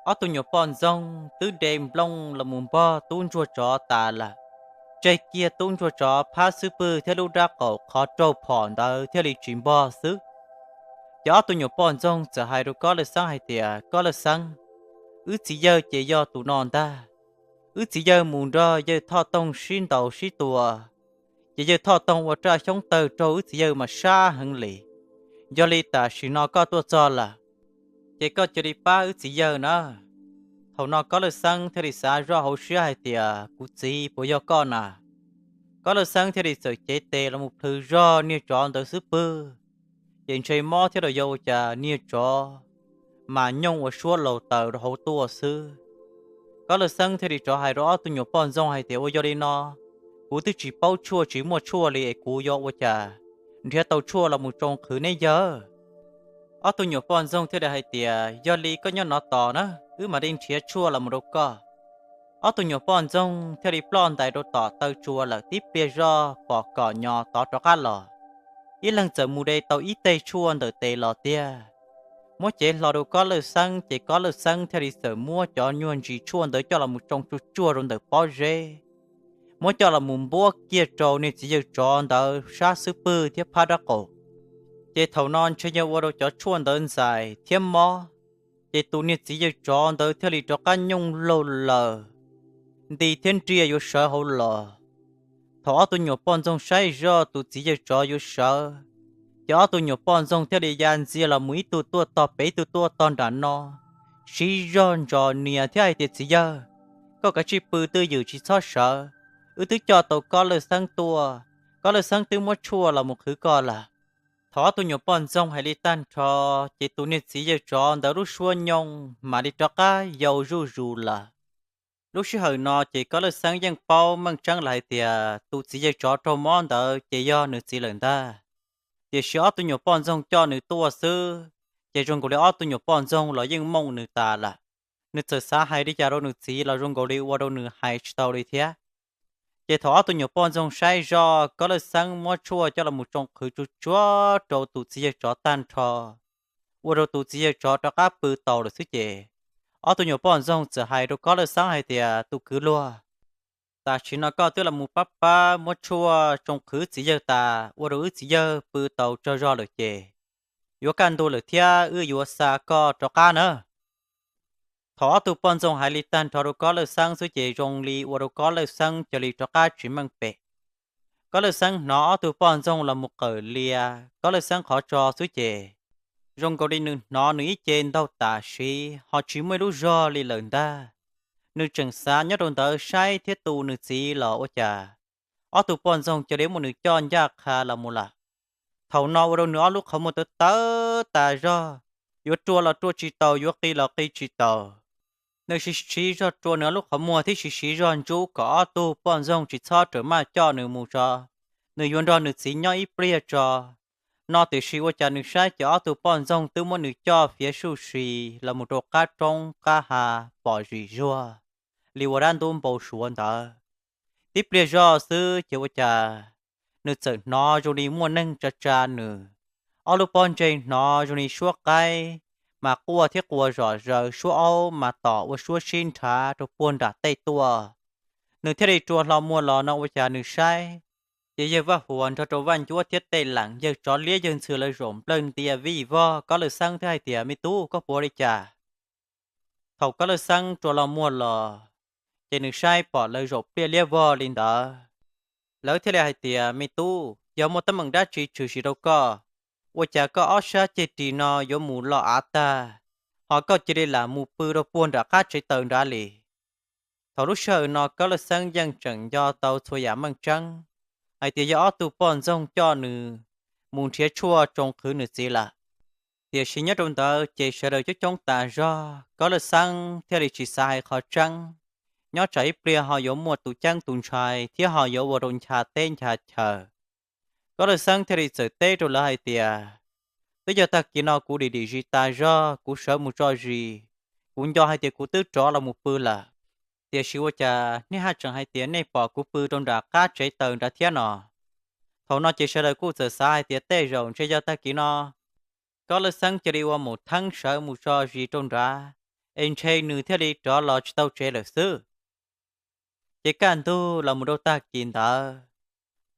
Ob tug nyuam poj ntxoog twb de nplooj los mus npog tub ntsuag tsov tas lawm, tseg kiag tub ntsuag tsov phab xub pwg thiab lub rab qaum qhov raug phom ntawd thiaj li tsis npog xwb. Ces ob tug nyuam poj ntxoog txawm hais rau Kob Lawj Xeeb hais tias, Kob Lawj Xeeb, wb txiv yawg ces yog tus no ntag. Wb txiv yawg mus nrog yawg Thoj Toog sib ntaus sib tua, ces yawg Thoj Toog ua raj xyoob tawg raug wb txiv yawg mas sab heev li. Yog li tam sim no koj tuaj txog lawm, ces koj cia li pab wb txiv yawg na. Thaum no Kob Lawj Xeeb thiaj li xav zoj hauv siab hais tias, kuv txiv puas yog koj na? Kob Lawj Xeeb thiaj li txawm cev tes los mus plhws zog niag tsov ntawd xub pwg, ces ntshe mob thiab los yog ua cas niag tsov mas nyooj ua suab laus taws rau hauv tuaj xwb. Kob Lawj Xeeb thiaj li rov hais rau ob tug nyuam poj ntxoog hais tias, ua yog li no, kuv twb tsis paub tshuaj tsis muaj tshuaj li es kuv yuav ua cas nrhiav tau tshuaj los mus tsoo qhwv neb yawg? Ob tug nyuam poj ntxoog thiaj li hais tias, yog li koj nyob no tos na, wb mam li nrhiav tshuaj los mus rau koj. Ob tug nyuam poj ntxoog thiaj li ploj ntais rau tom taw tsua lawm tib pliag zoj pom kom nyo tod rov qab los. Ib leeg txawm mus de tau ib teg tshuaj ntawm tes los tiag, muab cev hlo rau Kob Lawj Xeeb, ces Kob Lawj Xeeb thiaj li txawm muab cov nyuag ntsis tshuaj ntawd coj los mus tsoo tsuag tsuag rau ntawm pob zeb, muab coj los mus npuab kiag rau niag txiv yawg tsov ntawd sab xub pwg thiab phab rab qaum. Ces thaum no ntshe yog ua rau cov tshuaj ntawd ntxais thiab mob, ces tus niag txiv yawg tsov ntawd thiaj li rov qab nyooj laug lawm, nti thiab nriaj yuav sawv hauv los. Thaum ob tug nyuam poj ntxoog saib zoj tus txiv yawg tsov yuav sawv, ces ob tug nyuam poj ntxoog thiaj li ya ntxiag los mus ib tug tuaj tog pem ib tug tuaj tog nram no, siv zog ntsos nias thiab hais tias, txiv yawg, koj kav tsij pw twj ywm tsis txhob sawv, wb twb coj tau Kob Lawj Xeeb tuaj, Kob Lawj Xeeb twb muab tshuaj los mus qhwv koj lawm. Thaum ob tug nyuam poj ntxoog hais li tag nrho, ces tus niag txiv yawg tsov ntawd lub suab nyooj mam li rov qab yau zuj zus lawm. Lub sij hawm no ces Kob Lawj Xeeb yeej paub meej tseeb lawm hais tias tus txiv yawg tsov raug mob ntawd ces yog nws txiv lawm ntag. Tiam sis ob tug nyuam poj ntxoog coj nws tuaj xwb, ces zoo nkaus li ob tug nyuam poj ntxoog los yeej mooj nws tas lawm. Nws txawm xav hais li cas rau nws txiv los zoo nkaus li ua rau nws hais tsis tau li thiab. Ces thaum ob tug nyuam poj ntxoog saib zoj Kob Lawj Xeeb muab tshuaj coj los mus tsoo qhwv tsuag tsuag rau tus txiv yawg tsov tag nrho, ua rau tus txiv yawg tsov rov qab pw taus lawm xwb ces, ob tug nyuam poj ntxoog txawm hais rau Kob Lawj Xeeb hais tias, tus kwv luag, tam sim no koj twb los mus pab pab muab tshuaj tsoo qhwv txiv yawg tas ua rau wb txiv yawg pw taus tsaug zog lawm ces, yuav kaj ntug lawm thiab wb yuav xa koj rov qab na. Thaum ob tug poj ntxoog hais li tag nrho rau Kob Lawj Xeeb xwb ces zoo li ua rau Kob Lawj Xeeb cia li rov qab tsis meej pem. Kob Lawj Xeeb hnov ob tug poj ntxoog los mus qawm lias Kob Lawj Xeeb qhov tso xwb ces, zoo nkaus li nws hnov nws ib ce ntaug tam sim ho tsis muaj ib lub zog li lawm ntag. Nws tseem xav nyob rau ntawd saib thiab tu nws txiv los ua cas, ob tug poj ntxoog cia li muab nws coj ncaj qha los mus lawm. Thaum no ua rau nws ob lub qhov muag tawv tawv tas zog, yuav rua los rua tsis taus, yuav qi los qi tsis taus. Nws siv siv zog rua nws ob lub qhov muag thiab siv siv zog ntsub kom ob tug poj ntxoog tsis txhob rawm maj coj nws mus tso, nws yuav nrog nws txiv nyob ib pliag tso. No tiam sis ua cas nws saib ces ob tug poj ntxoog twb muab nws coj fiav suj si los mus rau qab roob qab ha pom zim zuag li ua dab ntub npau suav ntawd. Tib pliag zoj xwb ces ua cas nws txawm hnov zoo li muaj neeg tsa tsa nws. Ob lub pob ntseg hnov zoo li suab qaib mas quaj thiab quaj zom zaws, suab aub mas tom ua suab sib nrhav rau puag nram tej tuaj. Nws thiaj li rua hlo muag los no ua cas nws saib, ces yawg Vaj Huas nrog rau Vaj Ncuab thiab Tej Leem, yawg Tsov Liab yawg Ntxhw lawv zaum nplawg ntia vij vog. Kob Lwj Xeeb thiaj hais tias, Me tub, koj puas ua li cas? Thaum Kob Lwj Xeeb rua hlo muag los, ces nws saib pom lawv zaum pliaj liab vog li ntawd. Lawv thiaj li hais tias, Me tub, yog muaj teeb meem dab tsi tshwm sim rau koj? Ua cas koj ob sab ceg ris no yuav mus loj av tag, ho koj cia li lam mus pw rau puag nram qab tsev taws nrad li? Thaum lub sij hawm no Kob Lwj Xeeb yeej tseem nco tau txhua yam meej tseeb hais tias yog ob tug poj ntxoog coj nws mus nrhiav tshuaj tsoo qhwv nws txiv lawm. Tiam sis nyob rau ntawd ces sawv daws coob coob tas zog, Kob Lwj Xeeb thiaj li tsis xav hais qhov tseeb. Nyob tsam ib pliag ho yuav muaj tus ceeb tus ntshai thiab ho yuav ua rau ncha teb ncha chaw. Kob Lwj Xeeb thiaj li txawm teb rau lawv hais tias, Twb yog tag kis no kuv dim dim zis tas zog, kuv sawv mus tso zis, kuv nco hais tias kuv twb rov los mus pw lawm. Tiam sis ua cas nej haj tseem hais tias nej pom kuv pw rau nram qab tsev taws nrad thiab no? Thaum no ces sawv daws kuj txawm xav hais tias tej zaum ntshe yog tag kis no Kob Lwj Xeeb cia li ua mus theeb sawv mus tso zis rau nrad, es ntshe nws thiaj li rov los tsis tau tsev lawm xwb. Ces kaj ntug los mus rau tag kis ntawd,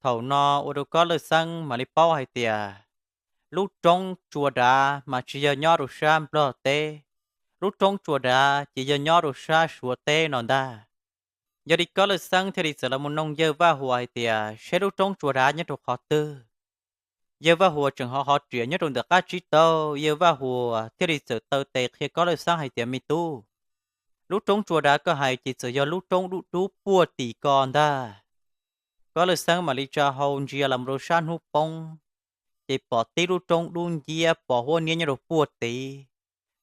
thaum no ua rau Kob Lwj Xeeb mam li paub hais tias lub roob Tsua Dav mas tsis yog nyob rau sab Nplog teb, lub roob Tsua Dav ces yog nyob rau sab Suav teb no ntag. Yog li Kob Lwj Xeeb thiaj li txawm los mus noog yawg Vaj Huas hais tias seb lub roob Tsua Dav nyob rau qhov twg. Yawg Vaj Huas tseem hov hov riam nyob rau ntawm qab tsib taug, yawg Vaj Huas thiaj li txawm taw tes qhia Kob Lwj Xeeb hais tias, Me tub, lub roob Tsua Dav koj hais ces txawm yog lub roob dub dub puag tim ko ntag. Kob Lwj Xeeb mam li tsa hau ntsia los mus rau sab hnub poob, ces pom tib lub roob dub nciab pos huab niab nyob rau puag tid.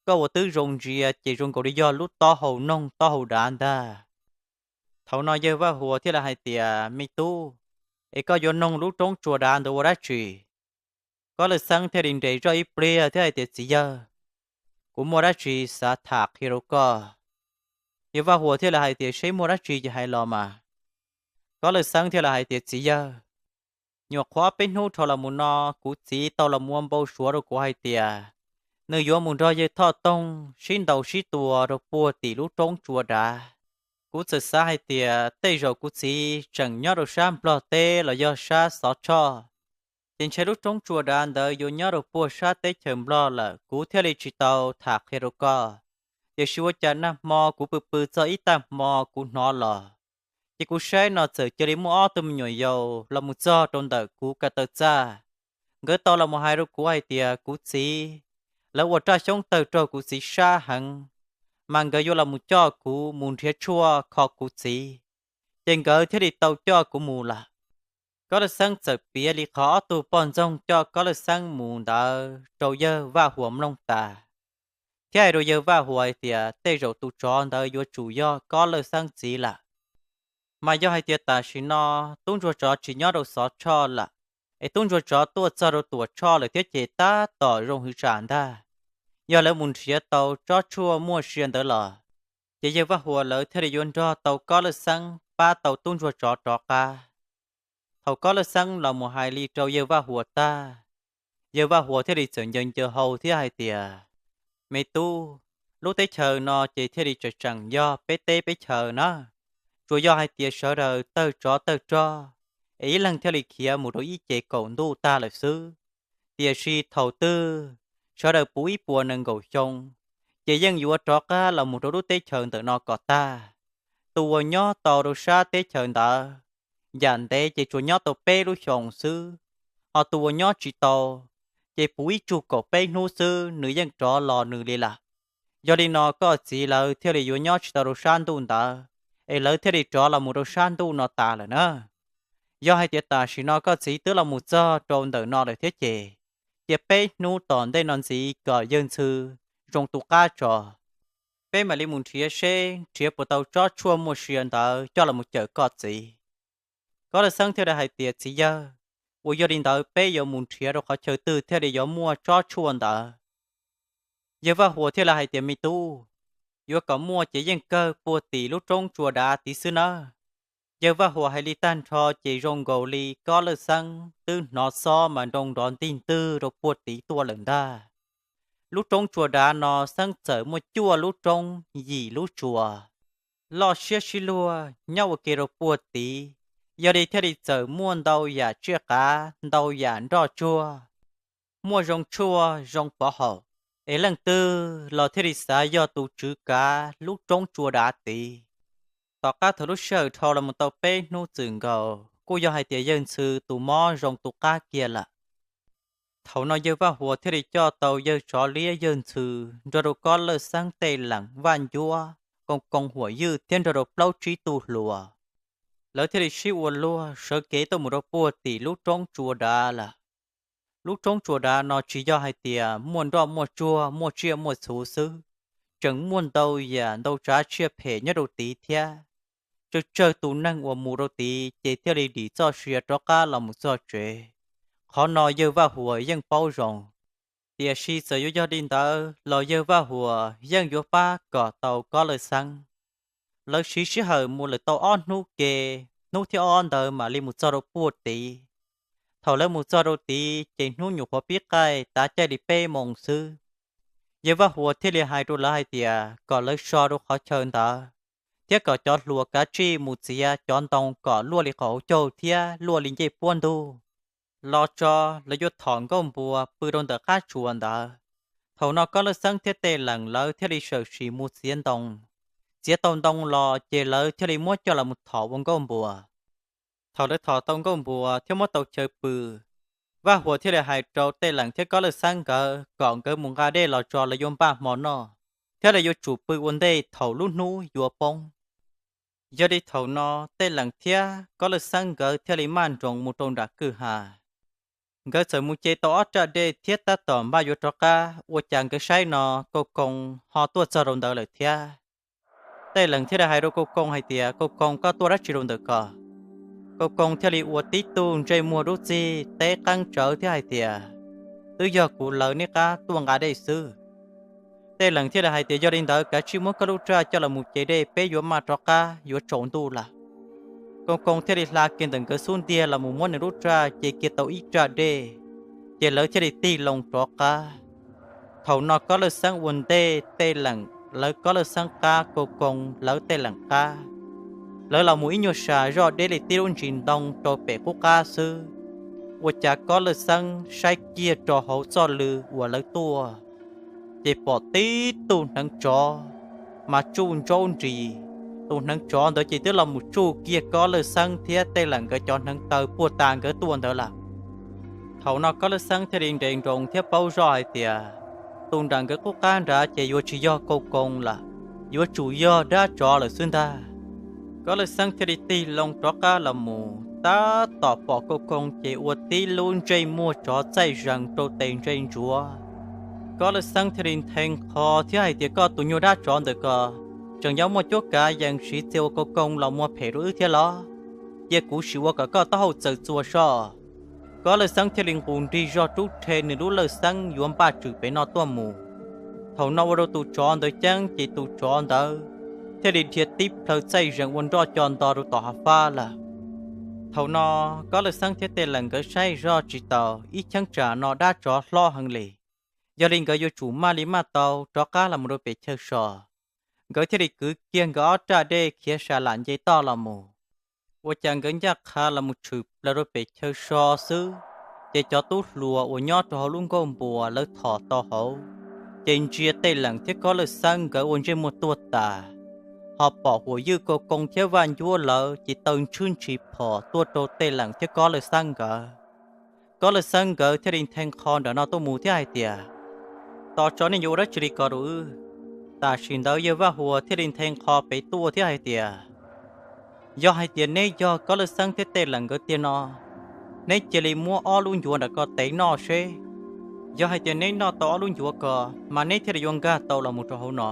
Koj ua twb zoo ntsia ces zoo nkaus li yog lub taub hau noog taub hau dav ntag. Thaum no yawg Vaj Huas thiaj li hais tias, Me tub, es koj yuav noog lub roob Tsua Dav ntawd ua dab tsi? Kob Lwj Xeeb thiaj li nres zoj ib pliag thiab hais tias, Txiv yawg, kuv muaj dab tsi xav tham qhia rau koj. Yawg Vaj Huas thiaj li hais tias, Seb muaj dab tsi ces hais los mas. Kob Lwj Xeeb thiaj li hais tias, Txiv yawg, nyuam qhuav ob peb hnub dhau los mus no kuv txiv tau los mus ua npau suav rau kuv hais tias nws yuav mus nrog yawg Thoj Toog sib ntaus sib tua rau puag tim lub roob Tsua Dav. Kuv txawm xav hais tias tej zaum kuv txiv tseem nyob rau sab Nplog teb los yog sab Xov Tshoj, ces ntshe lub roob Tsua Dav ntawd yuav nyob rau puag sab teb chaws Nplog lawm, kuv thiaj li tsis tau tham qhia rau koj. Tiam sis ua cas nag hmo kuv pw pw txog ib tag hmo kuv hnov los, ces kuv saib no txawm cia li muaj ob tug me nyuam yaus los mus txog rau ntawm kuv ko taw txaj. Nkawd tau los mus hais rau kuv hais tias kuv txiv, lawv ua raj xyoob tawg raug kuv txiv sab heev, mas nkawd yuav los mus coj kuv mus nrhiav tshuaj kho kuv txiv, ces nkawd thiaj li tau coj kuv mus lawm. Kob Lwj Xeeb txawm piav li qhov ob tug poj ntxoog coj Kob Lwj Xeeb mus ntawd rau yawg Vaj Huas mloog tas, thiab hais rau yawg Vaj Huas hais tias tej zaum tus tsov ntawd yuav tsum yog Kob Lwj Xeeb txiv lawm. Mas yog hais tias tam sim no tub ntsuag tsov tsis nyob rau Xov Tshoj lawm, es tub ntsuag tsov tuaj txog rau Tuam Tshoj lawm thiab ces tab tom zoo hwv tsam ntag. Yog lawv mus nrhiav tau tsob tshuaj muaj sia ntawd los, ces yawg Vaj Huas lawv thiaj li yuav nrog tau Kob Lwj Xeeb pab tau tub ntsuag tsov rov qab. Thaum Kob Lwj Xeeb los mus hais li rau yawg Vaj Huas tag, yawg Vaj Huas thiaj li txawm ncaws ncaws hau thiab hais tias, Me tub, lub teb chaws no ces thiaj li tseem tseem yog peb teb peb chaws na. Tsuas yog hais tias sawv daws tawg tsov tawg rog, es ib leeg thiaj li khiav mus rau ib ce kaum ntuj tag lawm xwb. Tiam sis thaum twg sawv daws puv ib puas nees nkaum xyoo, ces yeej yuav rov qab los mus rau lub teb chaws ntawm no kom tag. Tus uas nyob tau rau sab teb chaws ntawd, yam ntev ces tsuas nyob tau peb lub xyoos xwb, ho tus uas nyob tsis tau, ces puv ib tsug kaum peb hnub xwb nws yeej rov los nws li lawm. Yog li no koj txiv lawv thiaj li yuav nyob tsis tau rau sab ntuj ntawd, es lawv thiaj li rov los mus rau sab ntuj no tas lawm na. Yog hais tias tam sim no koj txiv twb los mus txog rau ntawm no lawm thiab ces, cia peb hnub tom ntej no ntxiv kom yawg Ntxhw zoo tu qab tso, peb mam li mus nrhiav seb nrhiav puas tau tsob tshuaj muaj sia ntawd coj los mus cawm koj txiv. Kob Lwj Xeeb thiaj li hais tias, Txiv yawg, uas yog li ntawd peb yuav mus nrhiav rau qhov chaw twg thiaj li yuav muaj tsob tshuaj ntawd? Yawg Vaj Huas thiaj li hais tias, Me tub, yuav kom muaj ces yeej kawg puag tim lub roob Tsua Dav tid xwb nawb. Yawg Vaj Huas hais li tag nrho ces zoo nkaus li Kob Lwj Xeeb twb hnov xob mas nroo nrov ntig ntwg rau puag tid tuaj lawm ntag. Lub roob Tsua Dav no Xeeb txawm muaj cuaj lub roob yim lub tsua. loj siab sib luag nyob ua ke rau puag tid, yog li thiaj li txawm muaj ntau yam tsiaj qav, ntau yam nroj tsuag, muaj zoo tshuaj zoo pov haum, es leej twg los thiaj li xav yog tus tswv kav lub roob tsua dav tid. Tom qab thaum lub sij hawm dhau los mus tau peb hnub txwm nkaus, kuj yog hais tias yawg Ntxhw tus mob zoo tu qab kiag lawm. Thaum no yawg Vaj Huas thiaj li coj tau yawg Tsov Liab, yawg Ntxhw nrog rau Kob Lawj Xeeb, Tej Leem, Vaj Ncuab, Koos Koos, Huam Ywj thiab nrog rau plaub tsib tug hluas, lawv thiaj li sib ua luag sawv kev tuaj mus rau puag tim lub roob tsua dav lawm. Lub roob tsua dav no tsis yog hais tias muaj nroj muaj tsuag, muaj tsiaj muaj txhu xwb, tseem muaj ntau yam ntau tsav tsiaj phem nyob rau tid thiab. Tsawg tsawg tus neeg uas mus rau tid ces thiaj li dim txoj sia rov qab los mus txog tsev. Qhov no yawg Vaj Huas yeej paub zoo, tiam sis txawm yuav yog li ntawd los yawg Vaj Huas yeej yuav pab kom tau Kob Lawj Xeeb. Lawv siv sij hawm mus lawm tau ob hnub ke, hnub thib ob ntawd mam li mus txog rau puag tid. Thaum lawv mus txog rau tid ces hnub nyuam qhuav pib qaij tav caij li peb moos xwb. Yawg Vaj Huas thiaj li hais rau lawv hais tias kom lawv so rau qhov chaw ntawd, thiab kom cov hluas kav tsij mus txiav cov ntoo kom luaj li qhov hauv caug thiab luaj li ncej puab ntuj los tso, lawv yuav thom Nkauj Npuas pw rau ntawm qab tsuas ntawd. Thaum no Kob Lawj Xeeb thiab Tej Leem lawv thiaj li sawm sim mus txiav ntoo. Txiav tau ntoo los ces lawv thiaj li muab coj los mus thom ua Nkauj Npuas. Thaum lawv thom tau Nkauj Npuas thiab muab tau chaw pw, Vaj Huas thiaj li hais rau Tej Leem thiab Kob Lawj Xeeb nkawd kom nkawd mus nqa dej los tso, lawv yuav npaj hmo noj, thiab lawv yuav tsum pw ua ntej thaum lub hnub yuav poob. Yog li thaum no Tej Leem thiab Kob Lawj Xeeb nkawd thiaj li maj nroos mus rau nram kwj ha. Nkawd txawm mus ce tau ob raj dej thiab tab tom npaj yuav rov qab, ua cas nkawd saib no Koos Koos ho tuaj txog rau ntawd lawm thiab. Tej Leem thiaj li hais rau Koos Koos hais tias, Koos Koos, koj tuaj dab tsi rau ntawm ko? Koos Koos thiaj li ua tib tug ntsej muag dub txig teb qeeb tsawv thiab hais tias, twb yog kuv lawv nej qab tuaj nqa dej xwb. Tej Leem thiaj li hais tias, yog li ntawd kav tsij muab koj lub raj coj los mus ce dej, peb yuav maj rov qab, yuav tsaus ntuj lawm. Koos Koos thiaj li hla kiag ntawm nkawd xub ntiag los mus muab nws lub raj ce kiag tau ib raj dej, ces lawv thiaj li tig loo rov qab. Thaum no Kob Lawj Xeeb ua ntej, Tej Leem lawv Kob Lawj Xeeb qab, Koos Koos lawv Tej Leem qab. Lawv los mus ib nyuag sas zoj deb li tib lub ntsis ntoo rau pem qub qab xwb, ua cas Kob Lawj Xeeb saib kiag rau hauv txoj lw uas lawv tuaj, ces pom tib tug hneev tsov mas tsuj ntsaub nris. Tus hneev tsov ntawd ces twb los mus tsuj kiag Kob Lawj Xeeb thiab Tej Leem nkawd cov hneev taw puag ta nkawd tuaj ntawd lawm. Thaum no Kob Lawj Xeeb thiaj li nres nroos thiab paub zoj hais tias, tus nram nkawd qub qab nrad ces yuav tsis yog Koos Koos lawm, yuav tsum yog dab tsov lawm xwb ntag. Kob Lawj Xeeb thiaj li tig loo rov qab los mus, tab tom pom Koos Koos ces ua tib lub ntsej muag tsov txaij zees rau tes ntsej ntsuav. Kob Lawj Xeeb thiaj li nthe nqho thiab hais tias, koj tus nyuag dab tsov ntawm ko, tseem yuav muaj cuab kav yees siv txia ua Koos Koos los muag phem rau wb thiab los? Cia kuv sim ua kom koj taub hau txawm txuas so. Kob Lawj Xeeb thiaj li nqus nrig zog rub rhe nws lub lawj xeeb yuav npaj tswm pem no tuaj mus. Thaum no ua rau tus tsov ntawd ceeb ces tus tsov ntawd thiaj li dhia tib plhaw txaij zees ua nroj co nto rau tom hav fab lawm. Thaum no Kob Lawj Xeeb thiab Tej Lees nkawd saib zoj tsis taus, ib cheeb tsam no dab tsov hlob heev li, yog li nkawd yuav tsum maj li maj tau rov qab los mus rau pem chaw so. Nkawd thiaj li kwv kiag nkawd ob raj dej khiav sa lam nce toj los mus. Ua cas nkawd ncaj qha los mus tshwm plaws rau pem chaw so xwb, ces cov tub hluas uas nyob rau hauv lub nkuaj npuas lawv thom tau hauv, ces ntsia Tej Lees thiab Kob Lawj Xeeb nkawd ua ntsej muag tuag tas, ho pom Huam Ywj, Koos Koos thiab Vaj Ncuab lawv ces taw ntshwb ntshis phom tuaj rau Tej Lees thiab Kob Lawj Xeeb nkawd. Kob Lawj Xeeb nkawd thiaj li nthe nqho nram no tuaj mus thiab hais tias, tos tso, nej yuav ua dab tsi li ko rau wb? Tam sim ntawd yawg Vaj Huas thiaj li nthe nqho pem tuaj thiab hais tias, yog hais tias neb yog Kob Lawj Xeeb thiab Tej Lees nkawd tiag no, neb cia li muab ob lub ncuav nram ko tev noj seb. Yog hais tias neb noj tau ob lub ncuav ko, mas neb thiaj li yuav nkag tau los mus rau hauv no.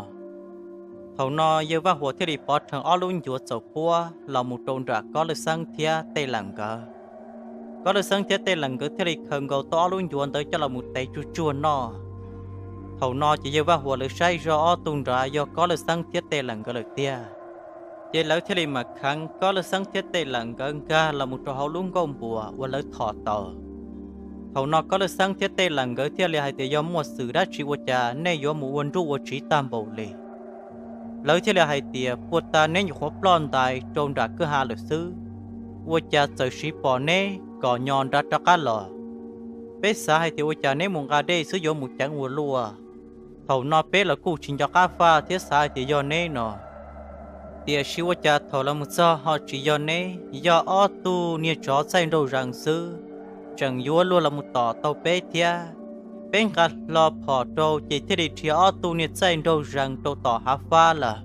Thaum no yawg Vaj Huas thiaj li pov rhees ob lub ncuav txaus puab los mus rau nram Kob Lawj Xeeb thiab Tej Lees nkawd. Kob Lawj Xeeb thiab Tej Lees nkawd thiaj li khaws nkaus tau ob lub ncuav ntawd coj los mus tev tsuj tsuag noj. Thaum no ces yawg Vaj Huas lawv saib zoj ob tug nrad yog Kob Lawj Xeeb thiab Tej Lees nkawd lawm tiag, ces lawv thiaj li mam kheev Kob Lawj Xeeb thiab Tej Lees nkawd nkag los mus rau hauv lub nkuaj npuas uas lawv thom tau. Thaum no Kob Lawj Xeeb thiab Tej Lees nkawd thiaj li hais tias, yog muaj xwm dab tsi ua cas nej yuav mus ua nruj ua tsiv tag npaum li? Lawv thiaj li hais tias, Puag ta neb nyuam qhuav ploj ntais rau nram kwj ha lawm xwb, ua cas txawm siv pom neb kom nyo nrad rov qab los? Peb xav hais tias ua cas neb mus nqa dej xwb yuav mus ceev ua luaj. Thaum no peb los kuj tsis nco qab faj thiab xav hais tias yog neb no, tiam sis ua cas thaum los mus txog ho tsis yog neb, yog ob tug niag tsov txaij nraug zees xwb, tseem yuav luag los mus tom tau peb thiab. Peb nqa hlo phom rau ces thiaj li dhia ob tug niag txaij nraug zees rau tom hav fab lawm.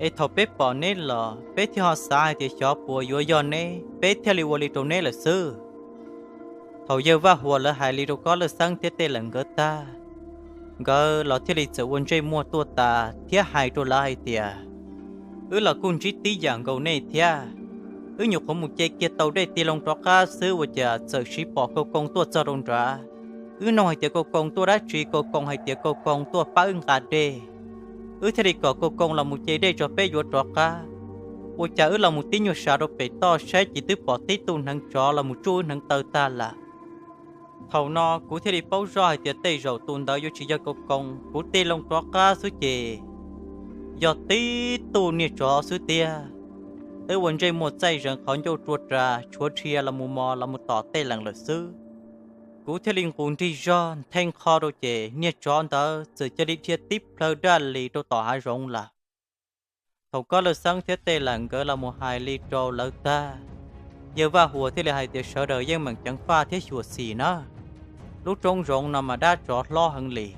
Es thaum peb pom neb los peb thiaj ho xav hais tias xyov puas yuav yog neb, peb thiaj li ua li rau neb lawm xwb. Thaum yawg Vaj Huas lawv hais li rau Kob Lawj Xeeb thiab Tej Lees nkawd tag, nkawd los thiaj li txawm ua ntsej muag tuaj tas thiab hais rau lawv hais tias, Wb los kuj ntsib tib yam nkaus nej thiab. Wb nyuam qhuav mus ce kiag tau dej tig loo rov qab xwb ua cas txawm siv pom Kaus Koos tuaj txog rau nrad. Wb nug hais tias Kaus Koos tuaj dab tsi, Kaus Koos hais tias Kaus Koos tuaj pab wb nqa dej. Wb thiaj li kom Kaus Koos los mus ce dej tso peb yuav rov qab. Ua cas wb los mus tib nyuag sas rau pem toj saib ces twb pom tib tug hneev tsov los mus tsuj wb hneev taw tag lawm. Thaum no kuv thiaj li paub zoj hais tias tej zaum tus ntawd yuav tsis yog Kaus Koos, kuv tig loo rov qab xwb ces yog tib tug niag tsov xwb tiag. Twb ua ntsej muag txaij zees qhov ncauj rua ras tshuav dhia los mus mos los mus tom Tej Lees lawm xwb. Kuv thiaj li nqus nrig zog nthe qho rau ces niag tsov ntawd txawm cia li dhia tib plhaw daj li rau tom hav zoov lawm. Thaum Kob Lawj Xeeb thiab Tej Lees nkawd los mus hais li rau lawv tag, yawg Vaj Huas thiaj li hais tias, Sawv daws yeej meem ceev faj thiab xyuam xim na. Lub roob zoov no mas dab tsov hlob heev li.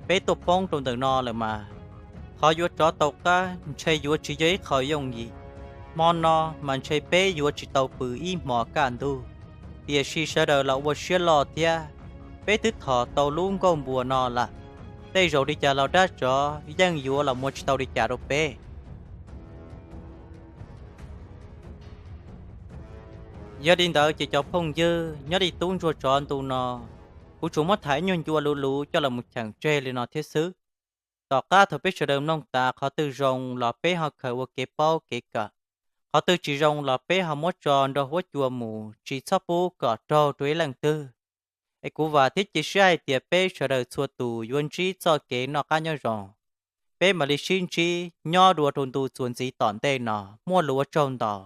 Peb tuaj poob rau ntawm no lawm mas qhov yuav rov tau qab ntshe yuav tsis yog ib qho yooj yim. Hmo no mas ntshe peb yuav tsis tau pw ib hmos kaj ntug. Tiam sis sawv daws los ua siab loj thiab, peb twb thom tau lub nkuaj npua no lawm. Tej zaum li cas los dab tsov yeej yuav los mus tsis tau li cas rau peb. Yog li ntawd ces cov phooj ywg nyob li tub ntsuag tsov ntu no, kuv tsuas muab tham ib nyuag ncua luv luv coj los mus cheem tseg li no thiab xwb. Tom qab thaum peb sawv daws mloog tas qhov twg zoo los peb ho khaws ua kev paub kev kawm, qhov twg tsis zoo los peb ho muab tso nrog huab cua mus, tsis txhob pub kom raug rau ib leej twg. Es kuv vam thiab cia siab hais tias peb sawv daws txhua tus yuav ntsib txoj kev noj qab nyob zoo. Peb mam li sib ntsib nyob dua rau ntu txuas ntxiv tom ntej no, muaj lus ua tsaug ntau.